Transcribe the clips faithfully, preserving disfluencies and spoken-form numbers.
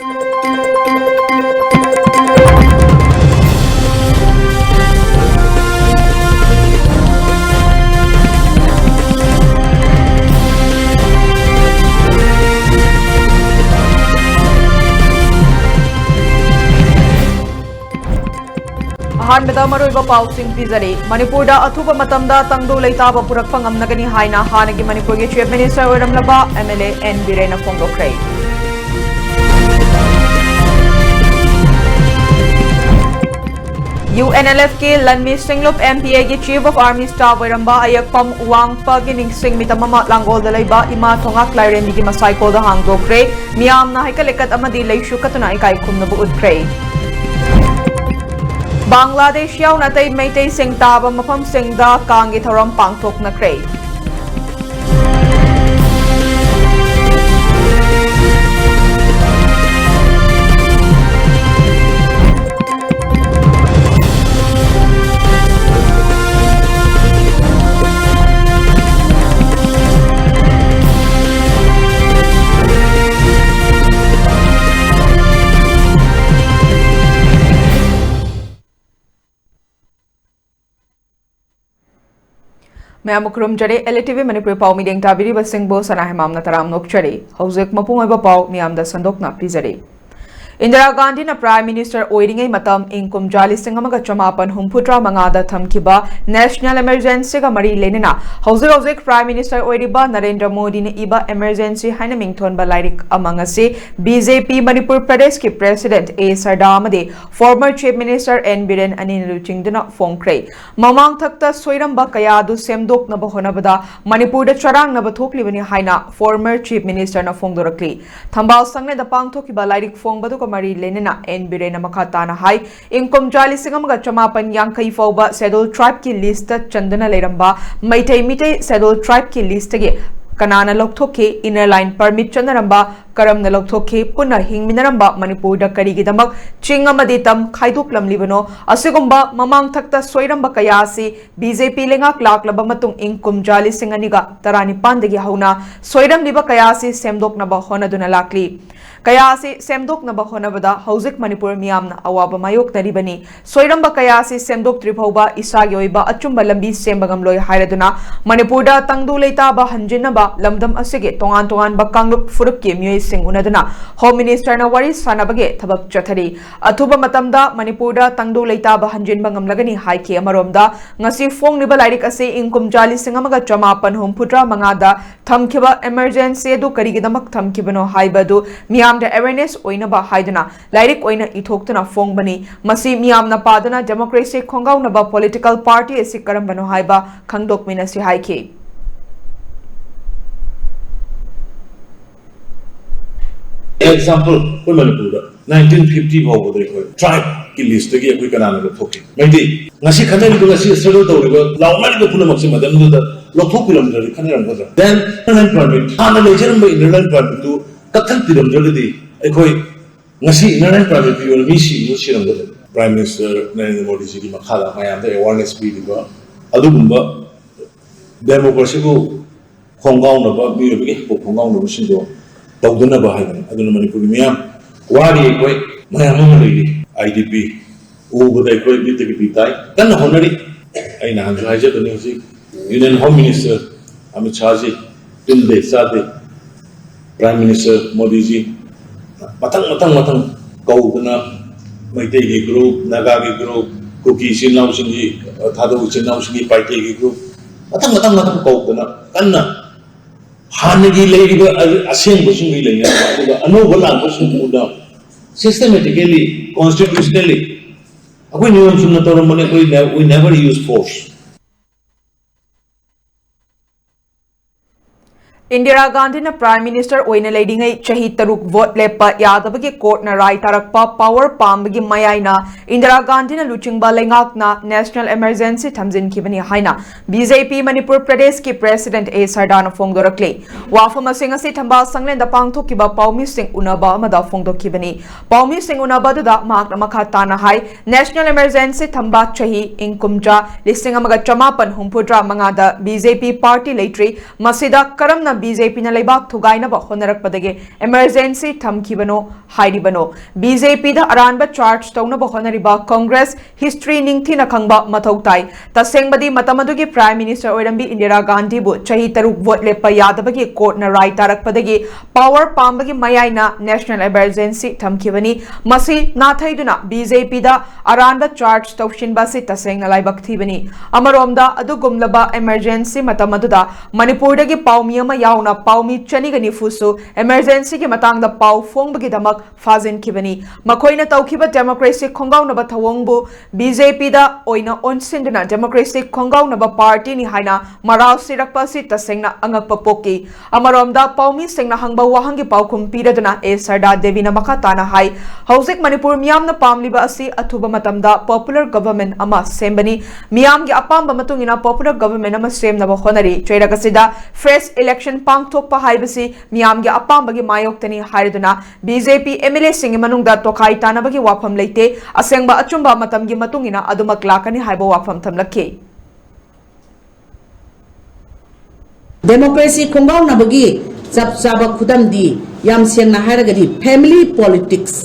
ꯑꯍꯥꯟꯕꯗ ꯃꯔꯨꯑꯣꯏꯕ ꯄꯥꯎꯁꯤꯡ ꯄꯤꯖꯔꯤ꯫ ꯃꯅꯤꯄꯨꯔꯗ ꯑꯊꯨꯕ ꯃꯇꯝꯗ ꯇꯪꯗꯨ ꯂꯩꯇꯥꯕ ꯄꯨꯔꯛꯄ ꯉꯝꯅꯒꯅꯤ ꯍꯥꯏꯅ ꯍꯥꯟꯅꯒꯤ ꯃꯅꯤꯄꯨꯔꯒꯤ Chief Minister ꯑꯣꯏꯔꯝꯂꯕ M L A N ꯕꯤꯔꯦꯟꯅ ꯐꯣꯡꯗꯣꯛꯈ꯭ꯔꯦ꯫ U N L F ꯀꯤ ꯂꯟꯃꯤ ꯁꯤꯡꯂꯨꯞ M P A ꯒꯤ Chief of Army Staff ꯑꯣꯏꯔꯝꯕ ꯑꯌꯦꯛꯐꯝ ꯋꯥꯡꯄꯒꯤ ꯅꯤꯡꯁꯤꯡ ꯃꯤꯇꯝ ꯑꯃ ꯂꯥꯡꯒꯣꯜꯗ ꯂꯩꯕ ꯏꯃꯥ ꯊꯣꯉꯥꯛ ꯂꯥꯏꯔꯦꯝꯕꯤꯒꯤ ꯃꯁꯥꯏꯀꯣꯜꯗ ꯍꯥꯡꯗꯣꯛꯈ꯭ꯔꯦ꯫ ꯃꯤꯌꯥꯝꯅ ꯍꯩꯀꯠ ꯂꯩꯀꯠ ꯑꯃꯗꯤ ꯂꯩꯁꯨ ꯀꯠꯇꯨꯅ ꯏꯀꯥꯏ ꯈꯨꯝꯅꯕ ꯎꯠꯈ꯭ꯔꯦ꯫ ꯕꯪꯒ꯭ꯂꯥꯗꯦꯁ ꯌꯥꯎꯅ ꯑꯇꯩ ꯃꯩꯇꯩꯁꯤꯡ ꯇꯥꯕ ꯃꯐꯝꯁꯤꯡꯗ ꯀꯥꯡꯒꯤ ꯊꯧꯔꯝ ꯄꯥꯡꯊꯣꯛꯅꯈ꯭ꯔꯦ꯫ ꯃꯌꯥꯝꯕꯨ ꯈꯨꯔꯨꯝꯖꯔꯤ꯫ L T V ꯃꯅꯤꯄꯨꯔꯤ ꯄꯥꯎ ꯃꯤꯠꯌꯦꯡ ꯇꯥꯕꯤꯔꯤꯕꯁꯤꯡꯕꯨ ꯁꯅꯥ ꯍꯦꯃꯥꯝꯅ ꯇꯔꯥꯝꯅ ꯑꯣꯛꯆꯔꯤ꯫ ꯍꯧꯖꯤꯛ ꯃꯄꯨꯡ ꯑꯣꯏꯕ ꯄꯥꯎ ꯃꯤꯌꯥꯝꯗ ꯁꯟꯗꯣꯛꯅ ꯄꯤꯖꯔꯤ꯫ ꯏꯟꯗꯤꯔꯥ ꯒꯥꯟꯙꯤꯅ Prime Minister ꯑꯣꯏꯔꯤꯉꯩ ꯃꯇꯝ ꯏꯪ ꯀꯨꯝꯖꯥ ꯂꯤꯁꯤꯡ ꯑꯃꯒ ꯆꯃꯥꯄꯟ ꯍꯨꯝꯐꯨꯇꯔꯥ ꯃꯉꯥꯗ ꯊꯝꯈꯤꯕ National Emergencyꯒ ꯃꯔꯤ ꯂꯩꯅꯅ ꯍꯧꯖꯤꯛ ꯍꯧꯖꯤꯛ Prime Minister ꯑꯣꯏꯔꯤꯕ ꯅꯔꯦꯟꯗ꯭ꯔ ꯃꯣꯗꯤꯅ ꯏꯕ Emergency ꯍꯥꯏꯅ ꯃꯤꯡꯊꯣꯟꯕ ꯂꯥꯏꯔꯤꯛ ꯑꯃ ꯉꯁꯤ B J P ꯃꯅꯤꯄꯨꯔ ꯄ꯭ꯔꯗꯦꯁꯀꯤ President A ꯁꯔꯗꯥ ꯑꯃꯗꯤ former Chief Minister N Biren ꯑꯅꯤꯅ ꯂꯨꯆꯤꯡꯗꯨꯅ ꯐꯣꯡꯈ꯭ꯔꯦ꯫ ꯃꯃꯥꯡꯊꯛꯇ ꯁꯣꯏꯔꯝꯕ ꯀꯌꯥ ꯑꯗꯨ ꯁꯦꯝꯗꯣꯛꯅꯕ ꯍꯣꯠꯅꯕꯗ ꯃꯅꯤꯄꯨꯔꯗ ꯆꯔꯥꯡꯅꯕ ꯊꯣꯛꯂꯤꯕꯅꯤ ꯍꯥꯏꯅ former Chief Ministerꯅ ꯐꯣꯡꯗꯣꯔꯛꯂꯤ꯫ ꯊꯝꯕꯥꯜ ꯁꯪꯂꯦꯟꯗ ꯄꯥꯡꯊꯣꯛꯈꯤꯕ ꯂꯥꯏꯔꯤꯛ ꯐꯣꯡꯕꯗꯨꯒ ꯃꯔꯤ ꯂꯩꯅꯅ N ꯕꯤꯔꯦꯟꯅ ꯃꯈꯥ ꯇꯥꯅ ꯍꯥꯏ, ꯏꯪ ꯀꯨꯝꯖꯥ ꯂꯤꯁꯤꯡ ꯑꯃꯒ ꯆꯃꯥꯄꯟ ꯌꯥꯡꯈꯩ ꯐꯥꯎꯕ Scheduled Tribeꯀꯤ listꯇ ꯆꯟꯗꯨꯅ ꯂꯩꯔꯝꯕ ꯃꯩꯇꯩ ꯃꯤꯇꯩ Scheduled Tribeꯀꯤ listꯇꯒꯤ ꯀꯅꯥꯅ ꯂꯧꯊꯣꯛꯈꯤ? Inner Line Permit ꯆꯠꯅꯔꯝꯕ ꯀꯔꯝꯅ ꯂꯧꯊꯣꯛꯈꯤ? ꯄꯨꯟꯅ ꯍꯤꯡꯃꯤꯟꯅꯔꯝꯕ ꯃꯅꯤꯄꯨꯔꯗ ꯀꯔꯤꯒꯤꯗꯃꯛ ꯆꯤꯡ ꯑꯃꯗꯤ ꯇꯝ ꯈꯥꯏꯗꯣꯛꯂꯝꯂꯤꯕꯅꯣ? ꯑꯁꯤꯒꯨꯝꯕ ꯃꯃꯥꯡꯊꯛꯇ ꯁꯣꯏꯔꯝꯕ ꯀꯌꯥ ꯑꯁꯤ ꯕꯤ ꯖꯦ ꯄꯤ ꯂꯩꯉꯥꯛ ꯂꯥꯛꯂꯕ ꯃꯇꯨꯡ ꯏꯪ ꯀꯨꯝꯖꯥ ꯂꯤꯁꯤꯡ ꯑꯅꯤꯒ ꯇꯔꯥꯅꯤꯄꯥꯟꯗꯒꯤ ꯍꯧꯅ ꯁꯣꯏꯔꯝꯂꯤꯕ ꯀꯌꯥ ꯑꯁꯤ ꯁꯦꯝꯗꯣꯛꯅꯕ ꯍꯣꯠꯅꯗꯨꯅ ꯂꯥꯛꯂꯤ꯫ ꯀꯌꯥ ꯑꯁꯤ ꯁꯦꯝꯗꯣꯛꯅꯕ ꯍꯣꯠꯅꯕꯗ ꯍꯧꯖꯤꯛ ꯃꯅꯤꯄꯨꯔ ꯃꯤꯌꯥꯝꯅ ꯑꯋꯥꯕ ꯃꯥꯌꯣꯛꯅꯔꯤꯕꯅꯤ꯫ ꯁꯣꯏꯔꯝꯕ ꯀꯌꯥ ꯑꯁꯤ ꯁꯦꯝꯗꯣꯛꯇ꯭ꯔꯤ ꯐꯥꯎꯕ ꯏꯁꯥꯒꯤ ꯑꯣꯏꯕ ꯑꯆꯨꯝꯕ ꯂꯝꯕꯤ ꯁꯦꯝꯕ ꯉꯝꯂꯣꯏ ꯍꯥꯏꯔꯗꯨꯅ ꯃꯅꯤꯄꯨꯔꯗ ꯇꯪꯗꯨ ꯂꯩꯇꯥꯕ ꯍꯟꯖꯤꯟꯅꯕ ꯂꯝꯗꯝ ꯑꯁꯤꯒꯤ ꯇꯣꯉꯥꯟ ꯇꯣꯉꯥꯟꯕ ꯀꯥꯡꯂꯨꯞ ꯐꯨꯔꯨꯞꯀꯤ ꯃꯤꯑꯣꯏꯁꯤꯡ ꯎꯅꯗꯨꯅ ꯍꯣꯝ ꯃꯤꯅꯤꯁꯇꯔꯅ ꯋꯥꯔꯤ ꯁꯥꯟꯅꯕꯒꯤ ꯊꯕꯛ ꯆꯠꯊꯔꯤ꯫ ꯑꯊꯨꯕ ꯃꯇꯝꯗ ꯃꯅꯤꯄꯨꯔꯗ ꯇꯪꯗꯨ ꯂꯩꯇꯥꯕ ꯍꯟꯖꯤꯟꯕ ꯉꯝꯂꯒꯅꯤ ꯍꯥꯏꯈꯤ꯫ ꯑꯃꯔꯣꯝꯗ ꯉꯁꯤ ꯐꯣꯡꯂꯤꯕ ꯂꯥꯏꯔꯤꯛ ꯑꯁꯤ ꯏꯪ ꯀꯨꯝꯖꯥ ꯂꯤꯁꯤꯡ ꯑꯃꯒ ꯆꯃꯥꯄꯟ ꯍꯨꯝꯐꯨꯇꯔꯥ ꯃꯉꯥꯗ ꯊꯝꯈꯤꯕ emergency ꯑꯗꯨ ꯀꯔꯤꯒꯤꯗꯃꯛ ꯊꯝꯈꯤꯕꯅꯣ ꯍꯥꯏꯕ ꯑꯗꯨ ꯃꯤꯌꯥꯝꯗ awareness ꯑꯣꯏꯅꯕ ꯍꯥꯏꯗꯨꯅ ꯂꯥꯏꯔꯤꯛ ꯑꯣꯏꯅ ꯏꯊꯣꯛꯇꯨꯅ ꯐꯣꯡꯕꯅꯤ꯫ ꯃꯁꯤ ꯃꯤꯌꯥꯝꯅ ꯄꯥꯗꯨꯅ democracy ꯈꯣꯡꯒꯥꯎꯅꯕ political party ꯑꯁꯤ ꯀꯔꯝꯕꯅꯣ ꯍꯥꯏꯕ ꯈꯪꯗꯣꯛꯃꯤꯟꯅꯁꯤ ꯍꯥꯏꯈꯤ꯫ Example, ꯑꯩꯈꯣꯏ ꯃꯅꯤꯄꯨꯔꯗ nineteen fifty ꯐꯥꯎꯕꯗ ꯑꯩꯈꯣꯏ tribe ꯀꯤ list ꯇꯒꯤ ꯑꯩꯈꯣꯏ ꯀꯅꯥꯅ ꯂꯧꯊꯣꯛꯈꯤ? ꯃꯩꯇꯩ꯫ ꯉꯁꯤ ꯈꯟꯅꯔꯤꯕ, ꯉꯁꯤ struggle ꯇꯧꯔꯤꯕ, ꯂꯥꯎꯅꯔꯤꯕ ꯄꯨꯝꯅꯃꯛꯁꯤ ꯃꯇꯝꯗꯨꯗ ꯂꯧꯊꯣꯛꯄꯤꯔꯝꯗ꯭ꯔꯗꯤ ꯈꯟꯅꯔꯝꯒꯗ꯭ꯔꯥ? Then inner line permit, ꯍꯥꯟꯅ ꯂꯩꯖꯔꯝꯕ inner line permit ꯇꯨ ꯀꯛꯊꯠꯄꯤꯔꯝꯗ꯭ꯔꯒꯗꯤ ꯑꯩꯈꯣꯏ ꯉꯁꯤ inner line permit ꯄꯤꯕ ꯃꯤ ꯁꯤꯕ ꯁꯤꯔꯝꯒꯗ꯭ꯔꯥ? Prime Minister ꯅꯔꯦꯟꯗ꯭ꯔ ꯃꯣꯗꯤꯖꯤꯒꯤ ꯃꯈꯥꯗ ꯃꯌꯥꯝꯗ awareness ꯄꯤꯔꯤꯕ ꯑꯗꯨꯒꯨꯝꯕ democracy ꯕꯨ ꯈꯣꯡꯒꯥꯎꯅꯕ, ꯃꯤꯑꯣꯏꯕꯒꯤ ꯍꯛꯄ ꯈꯣꯡꯒꯥꯎꯅꯕꯁꯤꯡꯗꯣ ꯇꯧꯗꯅꯕ ꯍꯥꯏꯕꯅꯤ꯫ ꯑꯗꯨꯅ ꯃꯅꯤꯄꯨꯔꯒꯤ ꯃꯤꯌꯥꯝ ꯋꯥꯔꯤ ꯑꯩꯈꯣꯏ ꯃꯌꯥꯝ ꯑꯃ ꯂꯩꯔꯤ꯫ ꯑꯥꯏ ꯗꯤ ꯄꯤ ꯎꯕꯗ ꯑꯩꯈꯣꯏ ꯃꯤꯠꯇꯒꯤ ꯄꯤ ꯇꯥꯏ꯫ ꯀꯟꯅ ꯍꯣꯠꯅꯔꯤ꯫ ꯑꯩ ꯅꯍꯥꯟꯁꯨ ꯍꯥꯏꯖꯕꯅꯤ, ꯍꯧꯖꯤꯛ Union Home Minister ꯑꯃꯤꯠ ꯁꯥꯍꯖꯤ ꯇꯨꯝꯗꯦ ꯆꯥꯗꯦ, Prime Minister ꯃꯣꯗꯤꯖꯤ ꯃꯊꯪ ꯃꯊꯪ ꯃꯊꯪ ꯀꯧꯗꯅ ꯃꯩꯇꯩꯒꯤ group, ꯅꯥꯒꯥꯒꯤ group, ꯀꯨꯀꯤ ꯏꯆꯤꯟ ꯏꯅꯥꯎꯁꯤꯡꯒꯤ, ꯊꯥꯗꯧ ꯏꯆꯤꯟ ꯏꯅꯥꯎꯁꯤꯡꯒꯤ ꯄꯥꯏꯇꯦꯒꯤ group, ꯃꯊꯪ ꯃꯊꯪ ꯃꯊꯪ ꯀꯧꯗꯅ ꯀꯟꯅ ꯍꯥꯟꯅꯒꯤ ꯂꯩꯔꯤꯕ ꯑ-, ꯑꯁꯦꯡꯕꯁꯤꯡꯒꯤ ꯂꯩꯅ, ꯑꯗꯨꯒ ꯑꯅꯧꯕ ꯂꯥꯛꯄꯁꯤꯡ ꯎꯅ systematically, constitutionally ꯑꯩꯈꯣꯏ ꯅꯤꯌꯣꯝ ꯆꯨꯝꯅ ꯇꯧꯔꯝꯕꯅꯦ꯫ ꯑꯩꯈꯣꯏ ne-, we never use force. Indira ꯒꯥꯟꯙꯤꯅ Prime Minister ꯑꯣꯏꯅ ꯂꯩꯔꯤꯉꯩ ꯆꯍꯤ ꯇꯔꯨꯛ vote ꯂꯦꯞꯄ ꯌꯥꯗꯕꯒꯤ courtꯅ ꯔꯥꯏ ꯇꯥꯔꯛꯄ power ꯄꯥꯝꯕꯒꯤ ꯃꯌꯥꯏꯅ ꯏꯟꯗꯤꯔꯥ ꯒꯥꯟꯙꯤꯅ ꯂꯨꯆꯤꯡꯕ ꯂꯩꯉꯥꯛꯅ National Emergency ꯊꯝꯖꯤꯟꯈꯤꯕꯅꯤ ꯍꯥꯏꯅ B J P ꯃꯅꯤꯄꯨꯔ ꯄ꯭ꯔꯗꯦꯁꯀꯤ President A ꯁꯔꯗꯥꯅ ꯐꯣꯡꯗꯣꯔꯛꯂꯤ꯫ ꯋꯥꯐꯝꯁꯤꯡ ꯑꯁꯤ ꯊꯝꯕꯥꯜ ꯁꯪꯂꯦꯟꯗ ꯄꯥꯡꯊꯣꯛꯈꯤꯕ ꯄꯥꯎꯃꯤꯁꯤꯡ ꯎꯅꯕ ꯑꯃꯗ ꯐꯣꯡꯗꯣꯛꯈꯤꯕꯅꯤ꯫ ꯄꯥꯎꯃꯤꯁꯤꯡ ꯎꯅꯕ ꯑꯗꯨꯗ ꯃꯍꯥꯛꯅ ꯃꯈꯥ ꯇꯥꯅ ꯍꯥꯏ, National Emergency ꯊꯝꯕ ꯆꯍꯤ ꯏꯪ ꯀꯨꯝꯖꯥ ꯂꯤꯁꯤꯡ ꯑꯃꯒ ꯆꯃꯥꯄꯟ ꯍꯨꯝꯐꯨꯇꯔꯥ ꯃꯉꯥꯗ B J P party ꯂꯩꯇ꯭ꯔꯤ꯫ ꯃꯁꯤꯗ ꯀꯔꯝꯅ B J Pꯅ ꯂꯩꯕꯥꯛ ꯊꯨꯒꯥꯏꯅꯕ ꯍꯣꯠꯅꯔꯛꯄꯗꯒꯤ emergency ꯊꯝꯈꯤꯕꯅꯣ ꯍꯥꯏꯔꯤꯕꯅꯣ? B J Pꯗ ꯑꯔꯥꯟꯕ charge ꯇꯧꯅꯕ ꯍꯣꯠꯅꯔꯤꯕ Congress history ꯅꯤꯡꯊꯤꯅ ꯈꯪꯕ ꯃꯊꯧ ꯇꯥꯏ꯫ ꯇꯁꯦꯡꯕꯗꯤ ꯃꯇꯝ ꯑꯗꯨꯒꯤ Prime Minister ꯑꯣꯏꯔꯝꯕꯤ ꯏꯟꯗꯤꯔꯥ ꯒꯥꯟꯙꯤꯕꯨ ꯆꯍꯤ ꯇꯔꯨꯛ vote ꯂꯦꯞꯄ ꯌꯥꯗꯕꯒꯤ courtꯅ ꯔꯥꯏ ꯇꯥꯔꯛꯄꯗꯒꯤ power ꯄꯥꯝꯕꯒꯤ ꯃꯌꯥꯏꯅ National Emergency ꯊꯝꯈꯤꯕꯅꯤ꯫ ꯃꯁꯤ ꯅꯥꯊꯩꯗꯨꯅ B J Pꯗ ꯑꯔꯥꯟꯕ charge ꯇꯧꯁꯤꯟꯕ ꯑꯁꯤ ꯇꯁꯦꯡꯅ ꯂꯥꯏꯕꯛ ꯊꯤꯕꯅꯤ꯫ ꯑꯃꯔꯣꯝꯗ, ꯑꯗꯨꯒꯨꯝꯂꯕ emergency ꯃꯇꯝ ꯑꯗꯨꯗ ꯃꯅꯤꯄꯨꯔꯗꯒꯤ ꯄꯥꯎꯃꯤ ꯑꯃ ꯌꯥꯎꯅ ꯄꯥꯎꯃꯤ ꯆꯅꯤꯒ ꯅꯤꯐꯨꯁꯨ emergencyꯒꯤ ꯃꯇꯥꯡꯗ ꯄꯥꯎ ꯐꯣꯡꯕꯒꯤꯗꯃꯛ ꯐꯥꯖꯤꯟꯈꯤꯕꯅꯤ꯫ ꯃꯈꯣꯏꯅ ꯇꯧꯈꯤꯕ democracy ꯈꯣꯡꯒꯥꯎꯅꯕ ꯊꯧꯑꯣꯡꯕꯨ B J Pꯗ ꯑꯣꯏꯅ ꯑꯣꯟꯁꯤꯟꯗꯨꯅ democracy ꯈꯣꯡꯒꯥꯎꯅꯕ partyꯅꯤ ꯍꯥꯏꯅ ꯃꯔꯥꯜ ꯁꯤꯔꯛꯄ ꯑꯁꯤ ꯇꯁꯦꯡꯅ ꯑꯉꯛꯄ ꯄꯣꯛꯏ꯫ ꯑꯃꯔꯣꯝꯗ, ꯄꯥꯎꯃꯤꯁꯤꯡꯅ ꯍꯪꯕ ꯋꯥꯍꯪꯒꯤ ꯄꯥꯎꯈꯨꯝ ꯄꯤꯔꯗꯨꯅ A ꯁꯔꯗꯥ ꯗꯦꯕꯤꯅ ꯃꯈꯥ ꯇꯥꯅ ꯍꯥꯏ, ꯍꯧꯖꯤꯛ ꯃꯅꯤꯄꯨꯔ ꯃꯤꯌꯥꯝꯅ ꯄꯥꯝꯂꯤꯕ ꯑꯁꯤ ꯑꯊꯨꯕ ꯃꯇꯝꯗ popular government ꯑꯃ ꯁꯦꯝꯕꯅꯤ꯫ ꯃꯤꯌꯥꯝꯒꯤ ꯑꯄꯥꯝꯕ ꯃꯇꯨꯡ ꯏꯟꯅ popular government ꯑꯃ ꯁꯦꯝꯅꯕ ꯍꯣꯠꯅꯔꯤ꯫ ꯆꯩꯔꯛ ꯑꯁꯤꯗ fresh election ꯄꯥꯡꯊꯣꯛꯄ ꯍꯥꯏꯕꯁꯤ ꯃꯤꯌꯥꯝꯒꯤ ꯑꯄꯥꯝꯕꯒꯤ ꯃꯥꯌꯣꯛꯇꯅꯤ ꯍꯥꯏꯔꯗꯨꯅ, B J P M L Aꯁꯤꯡꯒꯤ ꯃꯅꯨꯡꯗ ꯇꯣꯈꯥꯏ ꯇꯥꯅꯕꯒꯤ ꯋꯥꯐꯝ ꯂꯩꯇꯦ, ꯑꯁꯦꯡꯕ ꯑꯆꯨꯝꯕ ꯃꯇꯝꯒꯤ ꯃꯇꯨꯡ ꯏꯟꯅ ꯑꯗꯨꯃꯛ ꯂꯥꯛꯀꯅꯤ ꯍꯥꯏꯕ ꯋꯥꯐꯝ ꯊꯝꯂꯛꯈꯤ꯫ Democracy ꯈꯣꯡꯒꯥꯎꯅꯕꯒꯤ ꯆꯞ ꯆꯥꯕ ꯈꯨꯗꯝꯗꯤ, ꯌꯥꯝ ꯁꯦꯡꯅ ꯍꯥꯏꯔꯒꯗꯤ, family politics꯫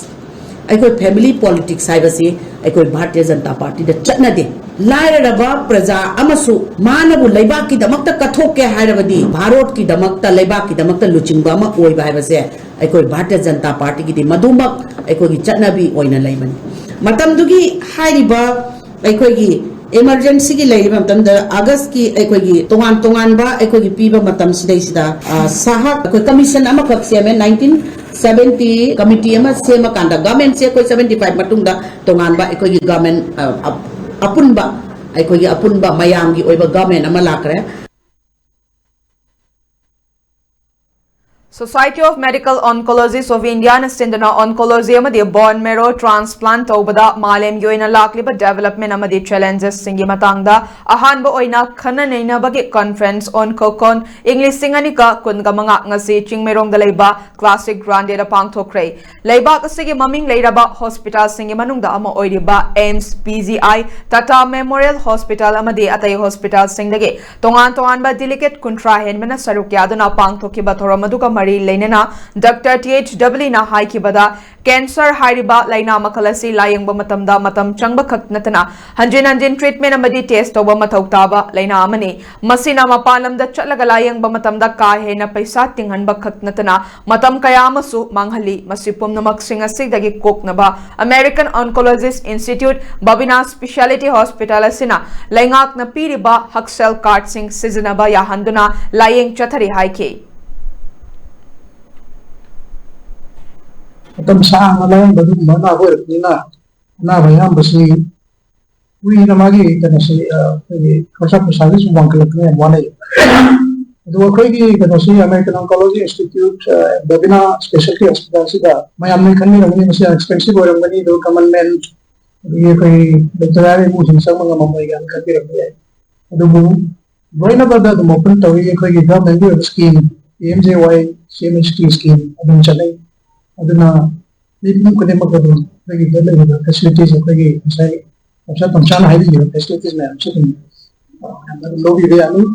ꯑꯩꯈꯣꯏ family politics ꯍꯥꯏꯕꯁꯤ ꯑꯩꯈꯣꯏ ꯚꯥꯔꯇꯤꯌ ꯖꯅꯇꯥ ꯄꯥꯔꯇꯤꯗ ꯆꯠꯅꯗꯦ꯫ ꯂꯥꯏꯔꯔꯕ ꯄ꯭ꯔꯖꯥ ꯑꯃꯁꯨ ꯃꯥꯅꯕꯨ ꯂꯩꯕꯥꯛꯀꯤꯗꯃꯛꯇ ꯀꯠꯊꯣꯛꯀꯦ ꯍꯥꯏꯔꯕꯗꯤ, ꯚꯥꯔꯣꯠꯀꯤꯗꯃꯛꯇ, ꯂꯩꯕꯥꯛꯀꯤꯗꯃꯛꯇ ꯂꯨꯆꯤꯡꯕ ꯑꯃ ꯑꯣꯏꯕ ꯍꯥꯏꯕꯁꯦ ꯑꯩꯈꯣꯏ ꯚꯥꯔꯇꯤꯌ ꯖꯅꯇꯥ ꯄꯥꯔꯇꯤꯒꯤꯗꯤ ꯃꯗꯨꯃꯛ ꯑꯩꯈꯣꯏꯒꯤ ꯆꯠꯅꯕꯤ ꯑꯣꯏꯅ ꯂꯩꯕꯅꯤ꯫ ꯃꯇꯝꯗꯨꯒꯤ ꯍꯥꯏꯔꯤꯕ ꯑꯩꯈꯣꯏꯒꯤ emergencyꯒꯤ ꯂꯩꯔꯤꯕ ꯃꯇꯝꯗ Augustꯀꯤ ꯑꯩꯈꯣꯏꯒꯤ ꯇꯣꯉꯥꯟ ꯇꯣꯉꯥꯟꯕ ꯑꯩꯈꯣꯏꯒꯤ ꯄꯤꯕ ꯃꯇꯝꯁꯤꯗꯩꯁꯤꯗ, ꯑ, ꯁꯍꯥꯛ ꯑꯩꯈꯣꯏ commission ꯑꯃꯈꯛ ꯁꯦꯝꯃꯦ, nineteen seventy committee ꯑꯃ ꯁꯦꯝꯃꯀꯥꯟꯗ governmentꯁꯦ ꯑꯩꯈꯣꯏ seventy five ꯃꯇꯨꯡꯗ ꯇꯣꯉꯥꯟꯕ ꯑꯩꯈꯣꯏꯒꯤ government, ꯑ, ꯑ, ꯑꯄꯨꯟꯕ, ꯑꯩꯈꯣꯏꯒꯤ ꯑꯄꯨꯟꯕ ꯃꯌꯥꯝꯒꯤ ꯑꯣꯏꯕ government ꯑꯃ ꯂꯥꯛꯈ꯭ꯔꯦ꯫ Society of Medical Oncologists of India ꯅ ꯁꯤꯟꯗꯨꯅ oncology ꯑꯃꯗꯤ bone marrow transplant ꯇꯧꯕꯗ ꯃꯥꯂꯦꯝꯒꯤ ꯑꯣꯏꯅ ꯂꯥꯛꯂꯤꯕ development ꯑꯃꯗꯤ challenges ꯁꯤꯡꯒꯤ ꯃꯇꯥꯡꯗ ꯑꯍꯥꯟꯕ ꯑꯣꯏꯅ ꯈꯟꯅ ꯅꯩꯅꯕꯒꯤ conference, ONCOCON, ꯏꯪ ꯂꯤꯁꯤꯡ ꯑꯅꯤꯒ ꯀꯨꯟꯒ ꯃꯉꯥ ꯉꯁꯤ ꯆꯤꯡꯃꯩꯔꯣꯡꯗ ꯂꯩꯕ Classic Grande ꯗ ꯄꯥꯡꯊꯣꯛꯈ꯭ꯔꯦ꯫ ꯂꯩꯕꯥꯛ ꯑꯁꯤꯒꯤ ꯃꯃꯤꯡ ꯂꯩꯔꯕ hospital ꯁꯤꯡꯒꯤ ꯃꯅꯨꯡꯗ ꯑꯃ ꯑꯣꯏꯔꯤꯕ AIIMS, PGI, Tata Memorial Hospital ꯑꯃꯗꯤ ꯑꯇꯩ hospital ꯁꯤꯡꯗꯒꯤ ꯇꯣꯉꯥꯟ ꯇꯣꯉꯥꯟꯕ delegate ꯀꯨꯟꯊ꯭ꯔꯥ ꯍꯦꯟꯕꯅ ꯁꯔꯨꯛ ꯌꯥꯗꯨꯅ ꯄꯥꯡꯊꯣꯛꯈꯤꯕ ꯊꯧꯔꯝ ꯑꯗꯨꯒ ꯃꯔꯤ ꯂꯩꯅꯅ Doctor T H W ꯅ ꯍꯥꯏꯈꯤꯕꯗ, cancer ꯍꯥꯏꯔꯤꯕ ꯂꯥꯏꯅꯥ ꯃꯈꯜ ꯑꯁꯤ ꯂꯥꯌꯦꯡꯕ ꯃꯇꯝꯗ ꯃꯇꯝ ꯆꯪꯕ ꯈꯛ ꯅꯠꯇꯅ ꯍꯟꯖꯤꯟ ꯍꯟꯖꯤꯟ treatment ꯑꯃꯗꯤ test ꯇꯧꯕ ꯃꯊꯧ ꯇꯥꯕ ꯂꯥꯏꯅꯥ ꯑꯃꯅꯤ꯫ ꯃꯁꯤꯅ ꯃꯄꯥꯟ ꯂꯝꯗ ꯆꯠꯂꯒ ꯂꯥꯌꯦꯡꯕ ꯃꯇꯝꯗ ꯀꯥ ꯍꯦꯟꯅ ꯄꯩꯁꯥ ꯇꯤꯡꯍꯟꯕ ꯈꯛ ꯅꯠꯇꯅ ꯃꯇꯝ ꯀꯌꯥ ꯑꯃꯁꯨ ꯃꯥꯡꯍꯜꯂꯤ꯫ ꯃꯁꯤ ꯄꯨꯝꯅꯃꯛꯁꯤꯡ ꯑꯁꯤꯗꯒꯤ ꯀꯣꯛꯅꯕ American Oncologist Institute, Babina Specialty Hospital ꯑꯁꯤꯅ ꯂꯩꯉꯥꯛꯅ ꯄꯤꯔꯤꯕ ꯍꯛꯁꯦꯜ card ꯁꯤꯡ ꯁꯤꯖꯤꯟꯅꯕ ꯌꯥꯍꯟꯗꯨꯅ ꯂꯥꯌꯦꯡ ꯆꯠꯊꯔꯤ ꯍꯥꯏꯈꯤ꯫ ꯃꯇꯝ ꯁꯥꯡꯅ ꯂꯥꯌꯦꯡꯕ ꯑꯗꯨꯒꯨꯝꯕ ꯑꯅꯥꯕ ꯑꯣꯏꯔꯛꯄꯅꯤꯅ ꯑꯅꯥꯕ ꯑꯌꯥꯝꯕꯁꯤ ꯀꯨꯏꯅ ꯃꯥꯒꯤ ꯀꯩꯅꯣꯁꯤ, ꯑ, ꯑꯩꯈꯣꯏꯒꯤ ꯈꯣꯔꯁꯥ ꯄꯩꯁꯥꯁꯤ ꯁꯨꯝ ꯋꯥꯡꯈꯠꯂꯛꯄꯅ ꯌꯥꯝ ꯋꯥꯅꯩ꯫ ꯑꯗꯨꯒ ꯑꯩꯈꯣꯏꯒꯤ ꯀꯩꯅꯣꯁꯤ, American Oncology Institute, ꯑ, Babina Specialty Hospital ꯁꯤꯗ ꯃꯌꯥꯝꯅ ꯈꯟꯕꯤꯔꯝꯒꯅꯤ, ꯃꯁꯤ ꯌꯥꯝ expensive ꯑꯣꯏꯔꯝꯒꯅꯤ, ꯑꯗꯨꯒ common man, ꯑꯗꯒꯤ ꯑꯩꯈꯣꯏꯒꯤ ꯂꯩꯇ ꯂꯥꯏꯔ ꯏꯃꯨꯡꯁꯤꯡ ꯆꯪꯕ ꯉꯝꯃꯝꯃꯣꯏ ꯀꯥꯏꯅ ꯈꯟꯕꯤꯔꯝꯕ ꯌꯥꯏ꯫ ꯑꯗꯨꯕꯨ ꯂꯣꯏꯅꯃꯛꯇ ꯑꯗꯨꯝ open ꯇꯧꯏ꯫ ꯑꯩꯈꯣꯏꯒꯤ government ꯀꯤ ꯑꯣꯏꯕ scheme, P M J Y, C M H T scheme ꯑꯗꯨꯝ ꯆꯠꯅꯩ꯫ ꯑꯗꯨꯅ ꯃꯤꯄꯨꯝ ꯈꯨꯗꯤꯡꯃꯛ ꯑꯗꯨꯝ ꯑꯩꯈꯣꯏꯒꯤꯗ ꯂꯩꯔꯤꯕ facilities, ꯑꯩꯈꯣꯏꯒꯤ ꯉꯁꯥꯏ ꯑꯣꯐꯤꯁꯥꯔ ꯇꯣꯝꯆꯥꯅ ꯍꯥꯏꯕꯤꯈꯤꯕ facilities ꯃꯌꯥꯝꯁꯤ ꯑꯗꯨꯝ, ꯑ, ꯌꯥꯝꯅ ꯑꯗꯨꯝ ꯂꯧꯕꯤꯕ ꯌꯥꯅꯤ꯫